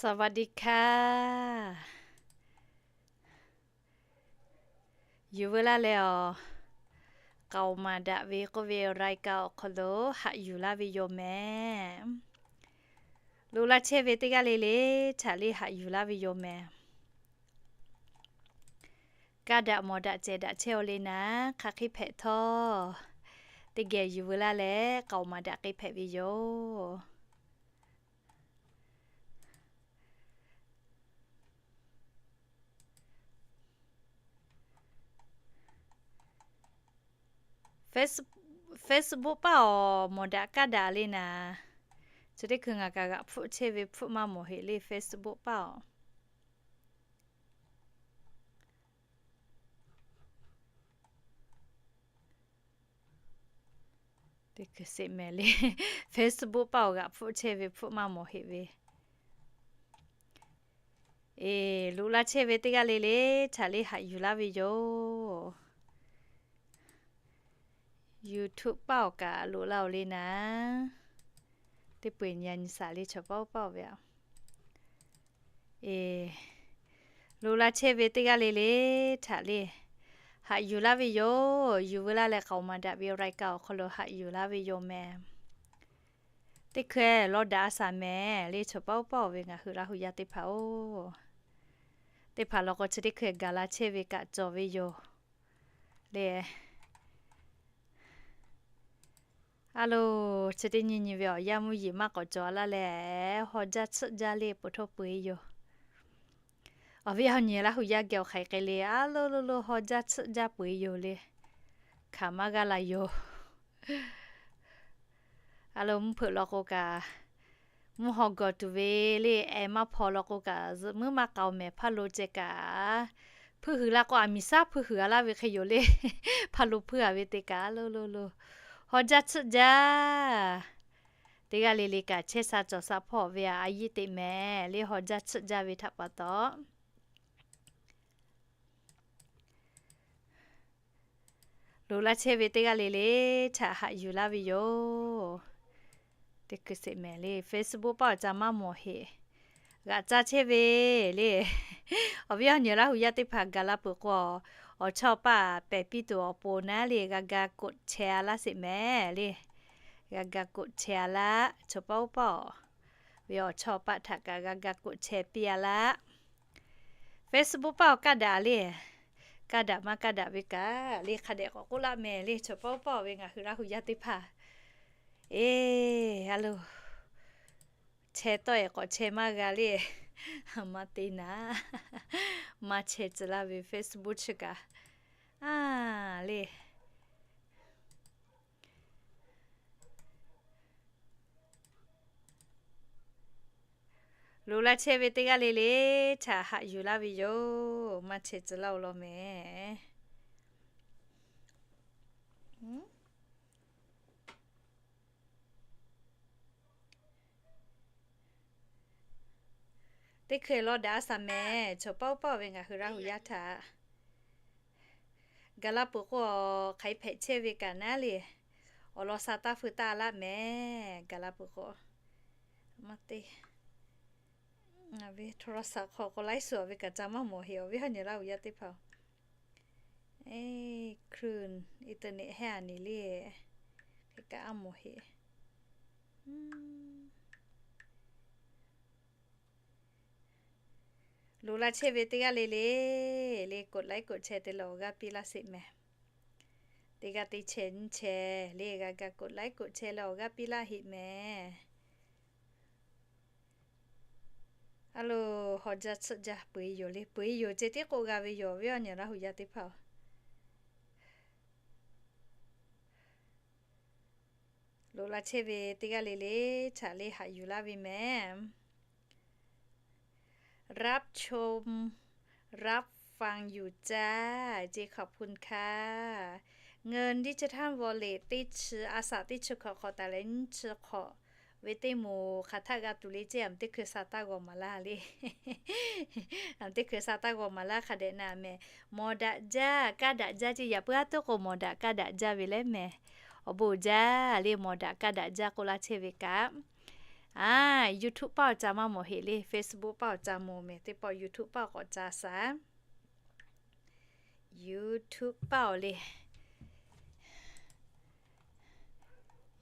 สวัสดีค่ะ Yuˬ veu laˇ leh awˬ, k'aoˍ maˍ daꞈ ve k'oˆ ve รายการ awˬ hk'aw lo haꞈ yuˬ laˇ ve yoˬ mehˍ. Loꞈ la chehˇ ve teˇ g'aˇ le le htaꞈ le haꞈ yuˬ laˇ ve yoˬ mehˍ. Kaˇ daꞈ mawˬ daꞈ cehˬ daꞈ chehˇ-oˬ le naˍ, hk'aˬ hk'e hpehꞈ htawˇ, teˇ geh yuˬ veu laˇ leh k'aoˍ maˍ daꞈ k'e hpehꞈ ve yoˬ. Facebook paˆ awˬ mawˬ daꞈ kaˇ daꞈ le naˍ, chi teˇ hkui ngaˬ kaꞈ g'aꞈ hpfuhˆ chehˇ ve hpfuhˆ maˇ mawˬ heˆ le Facebook paˆ awˬ. Teˇ hkui seꞈ mehˍ le, Facebook paˆ awˬ g'aꞈ hpfuhˆ chehˇ ve hpfuhˆ maˇ mawˬ heˆ ve. Eˬ, loꞈ la chehˇ ve teˇ g'aˇ le le htaꞈ le haꞈ yuˬ laˇ ve yoˬ. YouTube paˆ awˬ kaꞈ loꞈ la-oˬ le naˍ, teˇ peu-eˬ nyi a nyi saˍ le chaw paˆ oˇ paˆ-oˬ ve a. Eˬ, loꞈ la chehˇ ve teˇ g'aˇ le le htaꞈ le haꞈ yuˬ laˇ ve yoˬ. Yuˬ veu laˇ leh k'aoˍ maˍ daꞈ ve รายการ awˬ hk'aw lo haꞈ yuˬ laˇ ve yoˬ mehˍ. Teˇ hkui lawˇ daꞈ a saˍ mehˍ le chaw paˆ oˇ paˆ-oˬ ve ngaˬ hui Laˇ huˍ yaˇ teˇ hpaˍ-oˬ. Teˇ hpaˍ law k'o chi teˇ hkui gaˬ la chehˇ ve kaꞈ cawˬ ve yoˬ le. A loˬ, chi teˇ nyi nyi ve awˬ yanˇ mvuhˇ yeˬ maˇ k'awꞈ cawˬ a laˇ leh, haw jaˇ tsuhˆ jaˇ le po htawˇ peu-eˬ yoˬ. Awˬ viˉ awˬ nyi Laˇ huˍ yaˇ geh awˬ hk'aiˍ k'ai le, a loˬ loˬ loˬ haw jaˇ tsuhˆ jaˇ peu-eˬ yoˬ le. Hkanˍ maˇ g'aˇ la yoˬ. A loˬ, mvuhˇ hpeuꞈ law k'o kaꞈ, mvuhˇ haw gawˬ tuˬ ve le, eh maˇ hpaw law k'o kaꞈ zuhꞈ muiˉ maˇ k'aoˍ mehˍ hpaˇ lo ceh kaꞈ, hpuiˇ huiˍ la k'o aˬ miˍ shaˉ hpuiˇ huiˍ a laˇ ve hk'e yoˬ le. Hpaˇ lo hpuiˇ a ve teˇ kaꞈ a loˬ loˬ loˬ, haw jaˇ tsuhˆ jaˇ. Teˇ g'aˇ le le kaꞈ chehˇ sha cawˬ sha hpawˇ ve a, a yiˇ teꞈ mehˍ le, haw jaˇ tsuhˆ jaˇ ve htaꞈ pa taw. Loꞈ la chehˇ ve teˇ g'aˇ le le htaꞈ haꞈ yuˬ laˇ ve yoˬ. Teˇ hkui seꞈ mehˍ le, Facebook paˆ awˬ ca maˇ mawˬ heˆ. G'aꞈ ca chehˇ ve le. Awˬ viˉ awˬ nyi Laˇ huˍ yaˇ teˇ hpaˍ gaˬ la peuˬ k'o, awˬ chawˇ paˆ pehˬ piˇ tuˬ awˬ pon naˉ le g'a ga กดแชร์ a laˇ seꞈ mehˍ le. G'a ga กดแชร์ a laˇ, chaw paˆ oˇ paˆ-oˬ ve awˬ chawˇ paˆ htaꞈ kaꞈ g'a ga กดแชร์ piˇ a laˇ. Facebook paˆ awˬ kaˇ daꞈ le. Kaˇ daꞈ maˇ kaˇ daꞈ ve kaꞈ le hk'a dehꞈ k'awꞈ k'oˆ laˇ mehˍ le chaw paˆ oˇ paˆ-oˬ ve ngaˬ hui Laˇ huˍ yaˇ teˇ hpaˍ. Eˬ, a loˬ, chehˇ tawˆ-e k'awꞈ chehˇ maˇ g'a le. Maˇ te naˍ, maˇ chehˇ tcuh laˇ ve Facebook chi kaꞈ a le. Loꞈ la chehˇ ve teˇ g'aˇ le le htaꞈ haꞈ yuˬ laˇ ve yoˬ. Maˇ chehˇ tcuh laˇ-oˬ law mehˍ. Teˇ hkui lawˇ daꞈ a saˍ mehˍ, chaw paˆ oˇ paˆ-oˬ ve ngaˬ hui Laˇ huˍ yaˇ htaꞈ gaˬ la peuˬ k'o, hk'aˬ hk'e hpehꞈ chehˇ ve kaꞈ naˉ le. Awˬ lawn sha taˇ feu taˇ laˆ mehˍ. Gaˬ la peuˬ k'o, maˇ te, ngaˬ ve โทรศัพท์ hk'aw k'o ไลฟ์สด ve kaꞈ ca maˇ mawˬ heˆ. Awˬ viˉ awˬ nyi Laˇ huˍ yaˇ teˇ hpaˍ-oˬ, eˬ, คลื่นอินเทอร์เน็ต heh a nyi le, hk'e kaꞈ a mawˬ heˆ. Loꞈ la chehˇ ve teˇ g'aˇ le le, le กดไลค์ กดแชร์ te leh awˬ g'aˇ piˇ laˇ seꞈ mehˍ. Teˇ g'aˇ teˇ chehˇ nyiˇ chehˇ le g'a ga กดไลค์ กดแชร์ leh awˬ g'aˇ piˇ laˇ heˆ mehˍ. A loˬ, haw jaˇ tsuhˆ jaˇ peu-e yoˬ le, peu-e yoˬ ceh tiˉ k'oˆ g'a ve yoˬ, awˬ viˉ awˬ nyi Laˇ huˍ yaˇ teˇ hpaˍ-oˬ. Loꞈ la chehˇ ve teˇ g'aˇ le le htaꞈ le haꞈ yuˬ laˇ ve mehˍ. รับชม รับฟังอยู่จ้า เจ ขอบคุณค่ะ เงินดิจิทัลวอลเล็ต teˇ chi a shaꞈ teˇ chi hkawꞈ hk'awꞈ taˍ leh nyiˇ chi hk'awꞈ ve teˇ moˍ hk'aˬ htaˆ g'a tuˬ le ceˇ. Aˬ miˍ teˇ hkui sha taˇ g'awˬ maˍ laˇ le. Aˬ miˍ teˇ hkui sha taˇ g'awˬ maˍ laˇ hk'a dehꞈ na mehˍ. Mawˬ daꞈ jaˇ, kaˇ daꞈ jaˇ ceˇ. Yaꞈ puiˉ aˉ toˉ k'o mawˬ daꞈ kaˇ daꞈ jaˇ ve leh mehˍ. Awˬ bon jaˇ le, mawˬ daꞈ kaˇ daꞈ jaˇ k'oˆ laˇ chehˇ ve kaꞈ, Aˬ, YouTube paˇ awˬ ca maˇ mawˬ heˆ le, Facebook paˇ awˬ ca mawˬ mehˍ. Teˇ pawˆ YouTube paˇ awˬ k'awꞈ ca saˍ. YouTube paˇ awˬ le.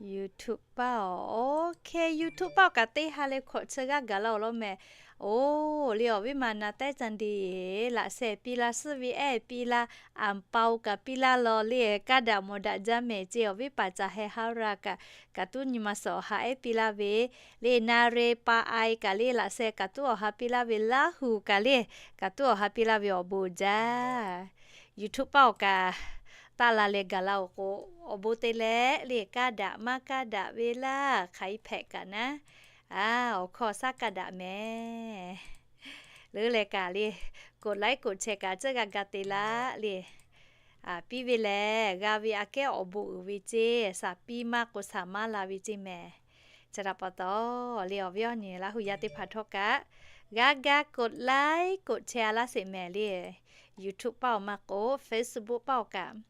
YouTube paˇ awˬ, OK, YouTube paˇ awˬ kaꞈ teˇ ha leh hkawꞈ chi g'aˇ gaˬ la awˬ lawn mehˍ. Oˬ, le awˬ viˉ ma na tehˉ ca nde, laꞈ sheh piˇ laˇ, suhˉ ve ehˉ piˇ laˇ, anˍ pa-oˬ kaꞈ piˇ laˇ law le, kaˇ daꞈ mawˬ daꞈ jaˇ mehˍ ce. Awˬ viˉ paˍ caˬ heh haˉ ra kaꞈ, kaꞈ tuˉ nyi ma suhˍ awˬ ha ehˉ piˇ laˇ ve le, na re pa ai kaꞈ le, laꞈ sheh kaꞈ tuˉ awˬ ha piˇ laˇ ve, Laˇ huˍ kaꞈ le, kaꞈ tuˉ awˬ ha piˇ laˇ ve awˬ bon uiˍ jaˇ. YouTube paˇ awˬ kaꞈ taˆ la leh gaˬ la awˬ k'o, awˬ bon te leh le, kaˇ daꞈ maˇ kaˇ daꞈ ve laˇ hk'aˬ hk'e hpehꞈ kaꞈ naˉ, aˬ, awˬ hkawˇ shaˉ kaˇ daꞈ mehˍ. Leuˉ leh kaꞈ le, koꞈ laiˉ koꞈ chehˇ kaꞈ ceuˬ g'a ga te laˇ le. Piˇ ve lehˬ, g'a ve aꞈ kehˉ awˬ bon uiˍ ve ceˇ, shaˍ piˇ maˇ k'o shaˍ maˇ la ve ceˇ mehˍ. Chi htaꞈ pa taw le, awˬ viˉ awˬ nyi Laˇ huˍ yaˇ teˇ hpaˍ htawˇ kaꞈ, g'a ga koꞈ laiˉ koꞈ chehˇ a laˇ sheˍ mehˍ le. YouTube paˇ awˬ maˇ k'o, Facebook paˇ awˬ kaꞈ,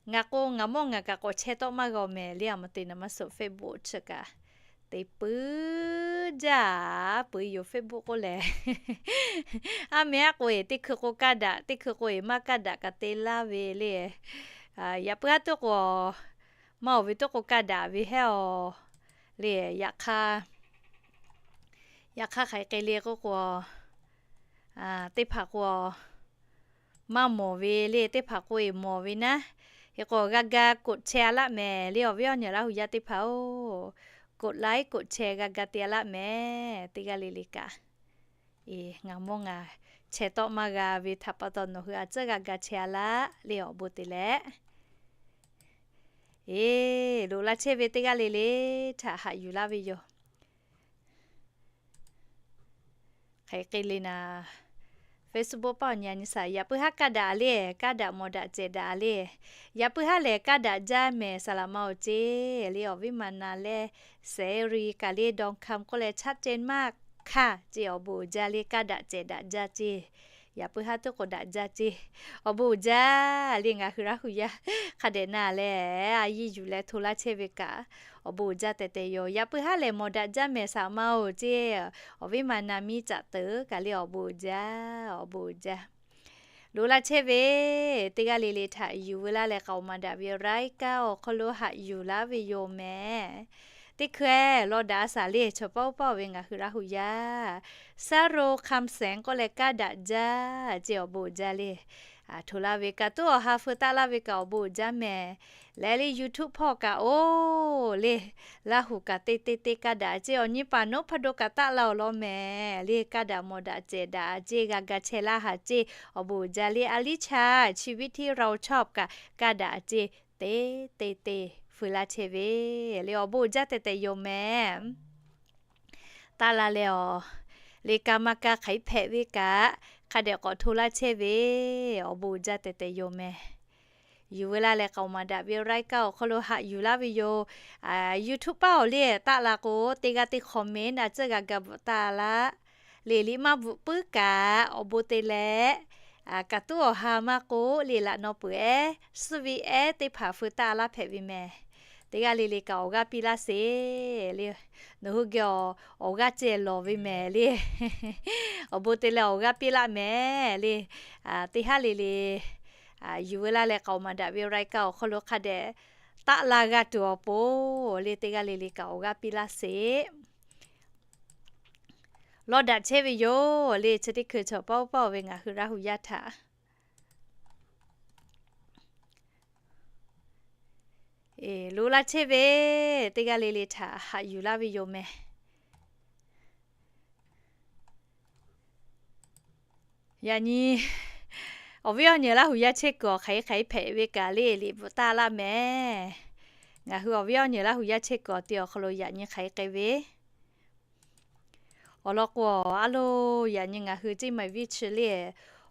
ngaˬ k'o ngaˬ mawˇ ngaˬ kaꞈ k'awꞈ chehˇ tawˆ maˇ g'a mehˍ le. Aˬ, ma te naˍ maˇ suhˍ Facebook chi kaꞈ te puiˉ jaˇ, puiˉ yoˬ Facebook k'oˆ lehˬ. Aˉ meh aˉ k'o eˬ, teˇ hkui k'o kaˇ daꞈ, teˇ hkui k'o eˬ maˇ kaˇ daꞈ kaꞈ te laˇ ve le. Yaꞈ puiˉ haˉ tuˉ k'o, maˇ awˬ ve tuˉ k'o kaˇ daꞈ ve heˆ awˬ le. Yaꞈ hk'aˇ, yaꞈ hk'aˇ hk'aˬ hk'e le k'oˆ k'o, teˇ hpaˍ k'o maˇ mawˬ ve le, teˇ hpaˍ k'o eˬ mawˬ ve naˉ. Hk'e k'o g'a ga koꞈ chehˇ a laˆ mehˍ le, awˬ viˉ awˬ nyi Laˇ huˍ yaˇ teˇ hpaˍ-oˬ. Koꞈ laiˉ koꞈ chehˇ g'a ga te a laˆ mehˍ, teˇ g'aˇ le le kaꞈ. Eˬ, ngaˬ mawˇ ngaˬ chehˇ tawˆ maˇ g'a ve htaꞈ pa taw nawˬ hui a tcuhˉ g'a ga chehˇ a laˆ le, awˬ bon te leh. Eˬ, loꞈ la chehˇ ve teˇ g'aˇ le le htaꞈ haꞈ yuˬ laˇ ve yoˬ. Hk'aˬ hk'e le naˍ, Facebook paˇ awˬ nyi a nyi shaˍ, yaꞈ puiˉ haˉ kaˇ daꞈ le, kaˇ daꞈ mawˬ daꞈ cehˬ daꞈ le. Yaꞈ puiˉ haˉ lehˬ kaˇ daꞈ jaˇ mehˍ, saˍ laꞈ ma awˬ ceˇ le, awˬ viˉ ma na leh, Sehˍ ri kaꞈ le, Dawˇ hkaˇ k'oˆ leh, Chaˇ cehˇ maˇ hkaˇ ceˇ, awˬ bon uiˍ jaˇ le, kaˇ daꞈ cehˬ daꞈ jaˇ ceˇ. Yaꞈ puiˉ haˉ tuˉ k'o daꞈ jaˇ ceˇ. Awˬ bon uiˍ jaˇ le, ngaˬ hui Laˇ huˍ yaˇ hk'a dehꞈ na leh, a yiˇ yuˬ leh hto laˇ chehˇ ve kaꞈ, awˬ bon uiˍ jaˇ tehꞈ tehꞈ yoˬ. Yaꞈ puiˉ haˉ lehˬ mawˬ daꞈ jaˇ mehˍ, saˍ laꞈ ma awˬ ceˇ, awˬ viˉ ma na miˇ caꞈ teuˍ kaꞈ le, awˬ bon uiˍ jaˇ, awˬ bon uiˍ jaˇ. Loꞈ la chehˇ ve teˇ g'aˇ le le htaꞈ yuˬ veu laˇ leh k'aoˍ maˍ daꞈ ve raiˉ kaˇ awˬ hk'aw lo haꞈ yuˬ laˇ ve yoˬ mehˍ. Teˇ hkui-eˬ law daꞈ a shaˍ le, chaw paˇ oˇ paˇ ve ngaˬ hui Laˇ huˍ yaˇ, Saˉ ro Hk'am Sehnˍ k'oˆ leh kaˇ daꞈ jaˇ ceˇ, awˬ bon uiˍ jaˇ le. Hto laˇ ve kaꞈ tuˉ awˬ ha feu taˆ laˇ ve kaꞈ awˬ bon uiˍ jaˇ mehˍ. Leh le YouTube hpawˇ kaꞈ oˬ le, Laˇ huˍ kaꞈ teˇ teˇ teˇ kaˇ daꞈ ceˇ, awˬ nyi paˍ noˉ hpaˇ do kaꞈ taˆ la awˬ lawn mehˍ le, kaˇ daꞈ mawˬ daꞈ cehˬ daꞈ ceˇ, g'a ga chehˇ laˇ haˍ ceˇ, awˬ bon uiˍ jaˇ le. A liˇ chaˇ chi viˇ htiˇ raoˬ chawˇ kaꞈ kaˇ daꞈ ceˇ, teˇ teˇ teˇ feu laˇ chehˇ ve le, awˬ bon uiˍ jaˇ tehꞈ tehꞈ yoˬ mehˍ. Taˆ la leh awˬ le, ka ma ka hk'aˬ hk'e hpehꞈ ve kaꞈ, hk'a dehꞈ k'awꞈ hto laˇ chehˇ ve, awˬ bon uiˍ jaˇ tehꞈ tehꈈ yoˬ mehˍ. Yuˬ veu laˇ leh k'aoˍ maˍ daꞈ ve raiˉ kaˇ awˬ hk'aw lo haꞈ yuˬ laˇ ve yoˬ. YouTube paˇ awˬ le taˆ la k'o, teˇ g'aˇ teˇ comment a tcuhˇ g'a ga bvuhꞈ taˆ laˇ. Liꞈ liꞈ maˇ bvuhꞈ puiˉ kaꞈ awˬ bon te leh, kaꞈ tuˉ awˬ ha maˇ k'oˆ, liꞈ laꞈ naw peuˬ ehˉ, suhˉ ve ehˉ teˇ hpaˍ feu taˆ laˇ hpehꞈ ve mehˍ. Teˇ g'aˇ le le kaꞈ awˬ g'aˇ piˇ laˇ sheˍ le. Nawˬ hui geh awˬ g'aˇ ceh lawˬ ve mehˍ le. Awˬ bon te leh awˬ g'aˇ piˇ laˇ mehˍ le. Teˇ haˉ le le yuˬ veu laˇ leh k'aoˍ maˍ daꞈ ve raiˉ kaˇ awˬ hk'aw lo hk'a dehꞈ taˆ la g'a tuˬ awˬ pon le, teˇ g'aˇ le le kaꞈ awˬ g'aˇ piˇ laˇ sheˍ. Law daꞈ chehˇ ve yoˬ le, chi teˇ hkui chaw paˇ oˇ paˇ ve ngaˬ hui Laˇ huˍ yaˇ htaꞈ loꞈ la chehˇ ve teˇ g'aˇ le le htaꞈ haꞈ yuˬ laˇ ve yoˬ mehˍ. Yaꞈ nyi awˬ viˉ awˬ nyi Laˇ huˍ yaˇ chehˇ kuiˬ awˬ hk'aˬ hk'e hpehꞈ ve kaꞈ le, liꞈ bvuhꞈ taˆ laˇ mehˍ. Ngaˬ hui awˬ viˉ awˬ nyi Laˇ huˍ yaˇ chehˇ kuiˬ awˬ ti awˬ hk'aw lo yaꞈ nyi hk'aˬ hk'e ve awˬ lawn k'o, a loˬ, yaꞈ nyi ngaˬ hui ceˇ maˬ viˇ chi le,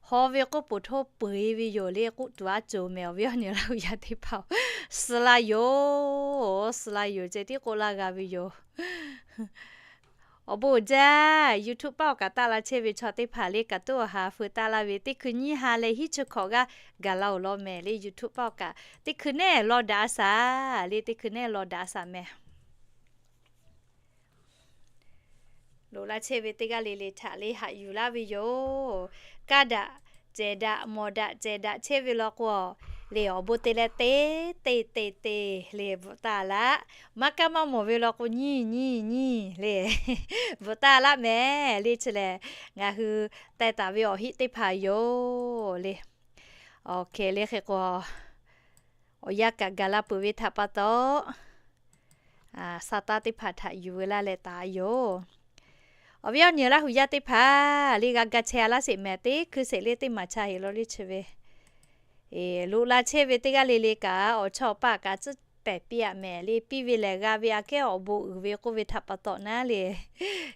haw ve k'oˆ poˬ htoˇ peu eˬ ve yoˬ le k'oˆ tuˬ aˉ cawˬ mehˍ, awˬ viˉ awˬ nyi Laˇ huˍ yaˇ teˇ hpaˍ-oˬ. Suh laˇ yoˬ, suh laˇ yoˬ ceh tiˉ k'oˆ laˇ g'a ve yoˬ. Awˬ bon uiˍ jaˇ, YouTube paˇ awˬ kaꞈ taˆ la chehˇ ve chaw teˇ hpaˍ le, kaꞈ tuˉ awˬ ha feu taˆ laˇ ve teˇ hkui nyiˇ ha leh hiˉ chi hkawꞈ g'aˇ gaˬ la awˬ lawn mehˍ le. YouTube paˇ awˬ kaꞈ teˇ hkui neˉ law daꞈ a shaˍ le, teˇ hkui neˉ law daꞈ a shaˍ mehˍ. loꞈ la chehˇ ve teˇ g'aˇ le le htaꞈ le haꞈ yuˬ laˇ ve yoˬ. Kaˇ daꞈ cehˬ daꞈ mawˬ daꞈ cehˬ daꞈ chehˇ ve law k'o, le awˬ bon te leh te te te te le bvuhꞈ taˇ laˇ. Maˇ kaˇ maˇ mawˬ ve law k'o, nyiˇ nyiˇ nyiˇ le bvuhꞈ taˇ laˇ mehˍ le. Chi lehˬ, ngaˬ hui teh taˍ ve awˬ heˆ teˇ hpaˍ yoˬ le. Awˬ hk'e le hk'e k'o, awˬ yanˇ kaꞈ gaˬ la peuˬ ve htaꞈ pa taw, sa taˇ teˇ hpaˍ htaꞈ yuˬ veu laˇ leh taˍ yoˬ. Awˬ viˉ awˬ nyi Laˇ hu yaˇ teˇ hpaˍ, le g'a ga chehˇ a laˇ sheˍ mehˍ, teˇ hkui sheˍ le teˇ maˬ cha heˍ law le chi ve loꞈ la chehˇ ve teˇ g'aˇ le le kaꞈ, awˬ chawˇ paˆ kaꞈ tcuhˉ pehˍ piˇ aꞈ mehˍ le. Piˇ ve lehˬ g'a ve aꞈ kehˉ awˬ bon uiˍ ve k'oˆ ve htaꞈ pa taw naˉ le.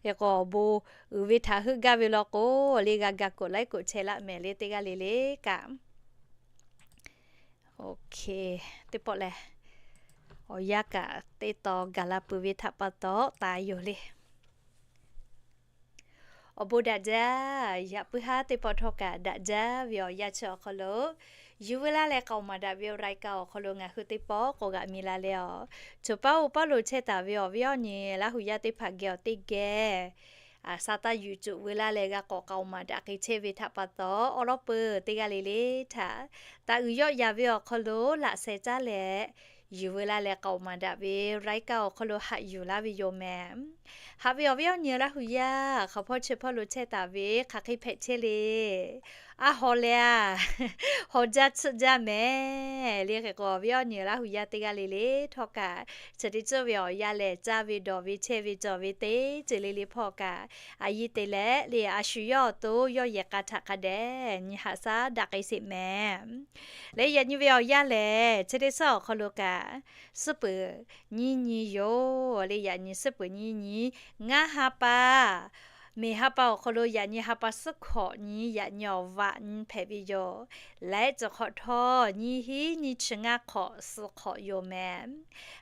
Hk'e k'o, awˬ bon uiˍ ve htaꞈ heuˆ gaˇ ve law k'o, le g'a ga กดไลค์ กดแชร์ laˇ mehˍ le teˇ g'aˇ le le kaꞈ. Teˇ pawˆ lehˬ, awˬ yanˇ kaꞈ teˇ taw gaˬ la peuˬ ve htaꞈ pa taw taˍ yoˬ le. Awˬ bon daꞈ jaˇ. Yaꞈ puiˉ haˉ teˇ pawˆ htawˇ kaꞈ daꞈ jaˇ ve awˬ yanˇ chi awˬ hk'aw lo, yuˬ veu laˇ leh k'aoˍ maˍ daꞈ ve รายการ awˬ hk'aw lo ngaˬ hui teˇ pawˆ k'awꞈ g'aꞈ mi la leh awˬ, choˬ paˉ oˇ paˉ lo chehˇ taˍ ve awˬ viˉ awˬ nyi Laˇ hu yaˇ teˇ hpaˍ geh awˬ teˇ geh sa taˇ yuˬ cuˬ veu laˇ leh g'a k'awꞈ k'aoˍ maˍ daꞈ k'ai chehˇ ve htaꞈ pa taw, awˬ lawn peuˬ teˇ g'aˇ le le htaꞈ taꞈ uiˍ yawˆ yaˍ ve awˬ hk'aw lo laꞈ sheh caˉ leh, yuˬ veu laˇ leh k'aoˍ maˍ daꞈ ve รายการ awˬ hk'aw lo haꞈ yuˬ laˇ ve yoˬ mehˍ. Haꞈ ve awˬ viˉ awˬ nyi Laˇ hu yaˇ hk'aˬ hpawˇ chi hpawˇ lo chehˇ taˍ ve hk'aˬ hk'e hpehꞈ chehˇ le. A haw leh a, haw jaˇ tsuhˆ jaˇ mehˍ le. Hk'e k'o, awˬ viˉ awˬ nyi Laˇ hu yaˇ teˇ g'aˇ le le htawˇ kaꞈ, chi teˇ ceuˬ ve awˬ yanˇ lehˬ, caˇ ve dawˬ ve chehˇ ve cawˬ ve teˇ ceuˬ le le hpawˇ kaꞈ, a yiˇ te leh le a shu yawˇ awˬ to yawˇ yehˬ k'a htaꞈ hk'a dehꞈ nyi haꞈ shaˉ daꞈ k'ai sheˍ mehˍ. Leh yaꞈ nyi ve awˬ yanˇ lehˬ, chi teˇ suhˉ awˬ hk'aw lo kaꞈ, suhˉ peuˍ nyiˇ nyi yoˬ le. Yaꞈ nyi suhˉ peuˍ nyiˇ nyi, ngaˇ ha pa, miˬ ha pa awˬ hk'aw lo yaꞈ nyi ha pa suhˉ hkawꞈ nyi, yaꞈ nyi awˬ vaꞈ nyi hpehꞈ ve yoˬ. Laiˉ ceuˬ hk'awꞈ htawˇ nyiˇ hinˉ nyiˇ chi ngaˇ hk'awꞈ suh hk'awꞈ yoˬ mehˍ.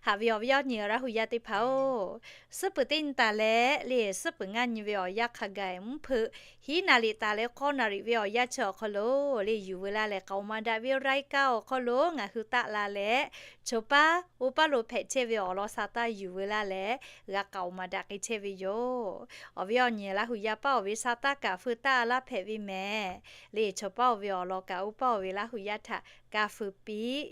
Haꞈ ve awˬ viˉ awˬ nyi Laˇ hu yaˇ teˇ hpaˍ-oˬ, suhˉ peuˍ teˇ nyi taˍ leh le, suhˉ peuˍ ngaˇ nyi ve awˬ yanˇ hk'a gaˬ mvuhˇ hpeuꞈ hiˉ naˍ riˍ taˍ leh k'awˇ naˍ riˍ ve awˬ yanˇ chi awˬ hk'aw lo le, yuˬ veu laˇ leh k'aoˍ maˍ daꞈ ve รายการ awˬ hk'aw lo ngaˬ hui taˆ la leh, choˬ paˉ oˇ paˉ lo hpehꞈ chehˇ ve awˬ lawn sa taˇ yuˬ veu laˇ leh, g'a k'aoˍ maˍ daꞈ k'ai chehˇ ve yoˬ. Awˬ viˉ awˬ nyi Laˇ hu yaˇ paˉ oˬ ve sa taˇ kaꞈ feu taˆ laˇ hpehꞈ ve mehˍ le. Choˬ paˉ oˬ ve awˬ lawn kaꞈ oˇ paˉ oˬ ve Laˇ hu yaˇ htaꞈ ka feu piˇ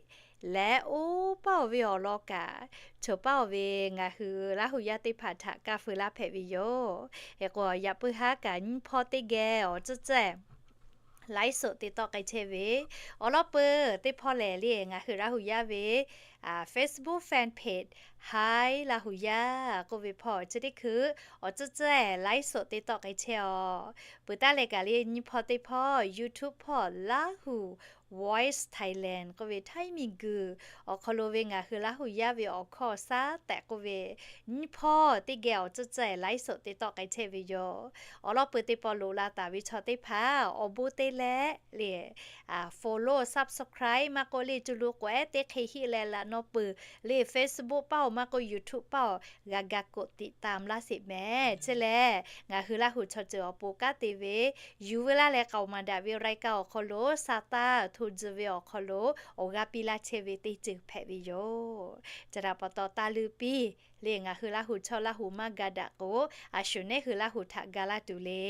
leh, oˇ paˉ oˬ ve awˬ lawn kaꞈ, choˬ paˉ oˬ ve ngaˬ hui Laˇ hu yaˇ teˇ hpaˍ htaꞈ ka feu laˇ hpehꞈ ve yoˬ. Hk'e k'o, yaꞈ puiˉ haˉ kaꞈ nyiˇ hpawˇ teˇ geh awˬ tcuhˉ cehˇ ไลฟ์สด te tawˆ k'ai chehˇ ve, awˬ lawn peuˬ teˇ hpawˇ lehˬ le, ngaˬ hui Laˇ hu yaˇ ve Facebook fan page Hi Laˇ hu yaˇ k'oˆ ve hpawˇ chi teˇ hkui awˬ tcuhˉ cehˇ ไลฟ์สด te tawˆ k'ai chehˇ aw. Peuˬ taˉ leh kaꞈ le nyiˇ hpawˇ teˇ hpawˇ YouTube hpawˇ Laˇ hu Voice Thailand k'oˆ ve Htaiˇ miˬguiˬ awˬ hk'aw lo ve ngaˬ hui Laˇ hu yaˇ ve awˬ hkawˇ shaˉ tehꞈ k'oˆ ve, nyiˇ hpawˇ teˇ geh awˬ tcuhˉ cehˇ ไลฟ์สด te tawˆ k'ai chehˇ ve yoˬ. Awˬ lawn peuˬ teˇ pawˆ loꞈ la taˍ ve chaw teˇ hpaˍ awˬ bon te leh le, follow subscribe maˇ k'oˆ le, cuˇ lu k'awehˉ teˇ hk'e hiˆ leh laꞈ naw peuˬ le, Facebook paˇ oˬ maˇ k'oˆ YouTube paˇ oˬ g'a ga กดติดตาม laˇ sheˍ mehˍ. Chi lehˬ ngaˬ hui Laˇ hu chaw ceuˬ awˬ pon kanˉ te ve, yuˬ veu laˇ leh k'aoˍ maˍ daꞈ ve รายการ awˬ hk'aw lo sa taˇ hto tcuh ve awˬ hk'aw lo awˬ g'aˇ piˇ laˇ chehˇ ve teˇ ceuˬ hpehꞈ ve yoˬ. Chi htaꞈ pa taw taˇ leuˇ piˇ le, ngaˬ hui Laˇ hu chaw Laˇ hu maˇ ga daꞈ k'o, a shu nehˉ hui Laˇ hu htaꞈ ga laˇ tuˬ le.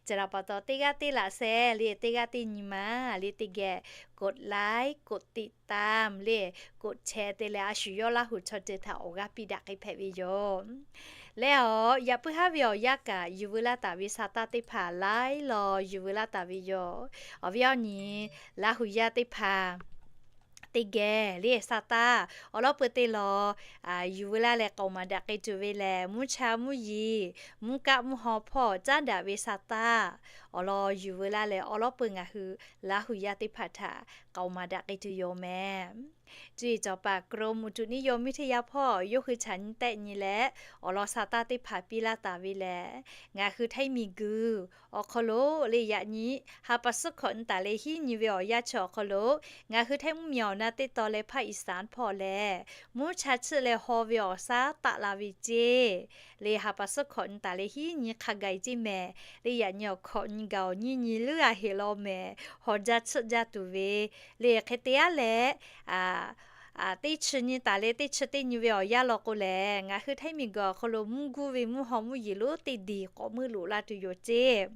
Chi htaꞈ pa taw teˇ g'aˇ teˇ laꞈ sheh le, teˇ g'aˇ teˇ nyi ma le teˇ geh กดไลค์ กดติดตาม le, กดแชร์ te leh a shu yawˇ Laˇ hu chaw ceuˬ htaꞈ awˬ g'aˇ piˇ daꞈ k'ai hpehꞈ ve yoˬ. Leh awˬ yaꞈ puiˉ haˉ ve awˬ yanˇ kaꞈ yuˬ veu laˇ taˍ ve sa taˇ teˇ hpaˍ laiˉ law yuˬ veu laˇ taˍ ve yoˬ. Awˬ viˉ awˬ nyi Laˇ hu yaˇ teˇ hpaˍ teˇ geh le sa taˇ awˬ lawn peuˬ teˇ law yuˬ veu laˇ leh k'aoˍ maˍ daꞈ k'ai tuˬ ve lehˬ, mvuhˇ cha mvuhˇ yiˍ, mvuhˇ kaˆ mvuhˇ haw hpawˇ caˉ daꞈ ve sa taˇ awˬ lawn yuˬ veu laˇ leh awˬ lawn peuˬ ngaˬ hui Laˇ hu yaˇ teˇ hpaˍ htaꞈ k'aoˍ maˍ daꞈ k'ai tuˬ yoˬ mehˍ. Cuˇ yiˍ cawˬ paˍ กรมอุตุนิยมวิทยา hpawˇ yawˇ hui chaꞈ nyi tehˆ nyi leh awˬ lawn sa taˇ teˇ hpaˍ piˇ laˇ taˍ ve lehˬ, ngaˬ hui Htaiˇ miˬguiˬ awˬ hk'aw lo le yaꞈ nyi ha pa suhˉ hkawꞈ nyi taˍ leh hiˉ nyi ve awˬ yanˇ chi awˬ hk'aw lo ngaˬ hui Htaiˇ mvuhˇmiˬ awˬ na teˇ taw leh ภาคอีสาน hpawˇ lehˬ, mvuhˇ cha tsuhˆ leh haw ve awˬ shaˉ taˆ la ve ceˇ le ha pa suhˉ hkawꞈ nyi taˍ leh hiˉ nyi hk'a gaˬ ceˇ mehˍ. Le yaꞈ nyi awˬ hkawꞈ nyi gaˬ awˬ nyiˇ nyi leuˉ a heˍ law mehˍ, haw jaˇ tsuhˆ jaˇ tuˬ ve le hk'e te aˉ leh, teˇ chi nyi taˍ leh teˇ chi teˇ nyi ve awˬ yanˇ law k'o lehˬ, ngaˬ hui Htaiˇ miˬguiˬ awˬ hk'aw lo mvuhˇ guˇ ve mvuhˇ haw mvuhˇ yeˬ lonˉ teˇ diˬ k'awꞈ meuˇ loꞈ la tuˬ yoˬ ceˇ.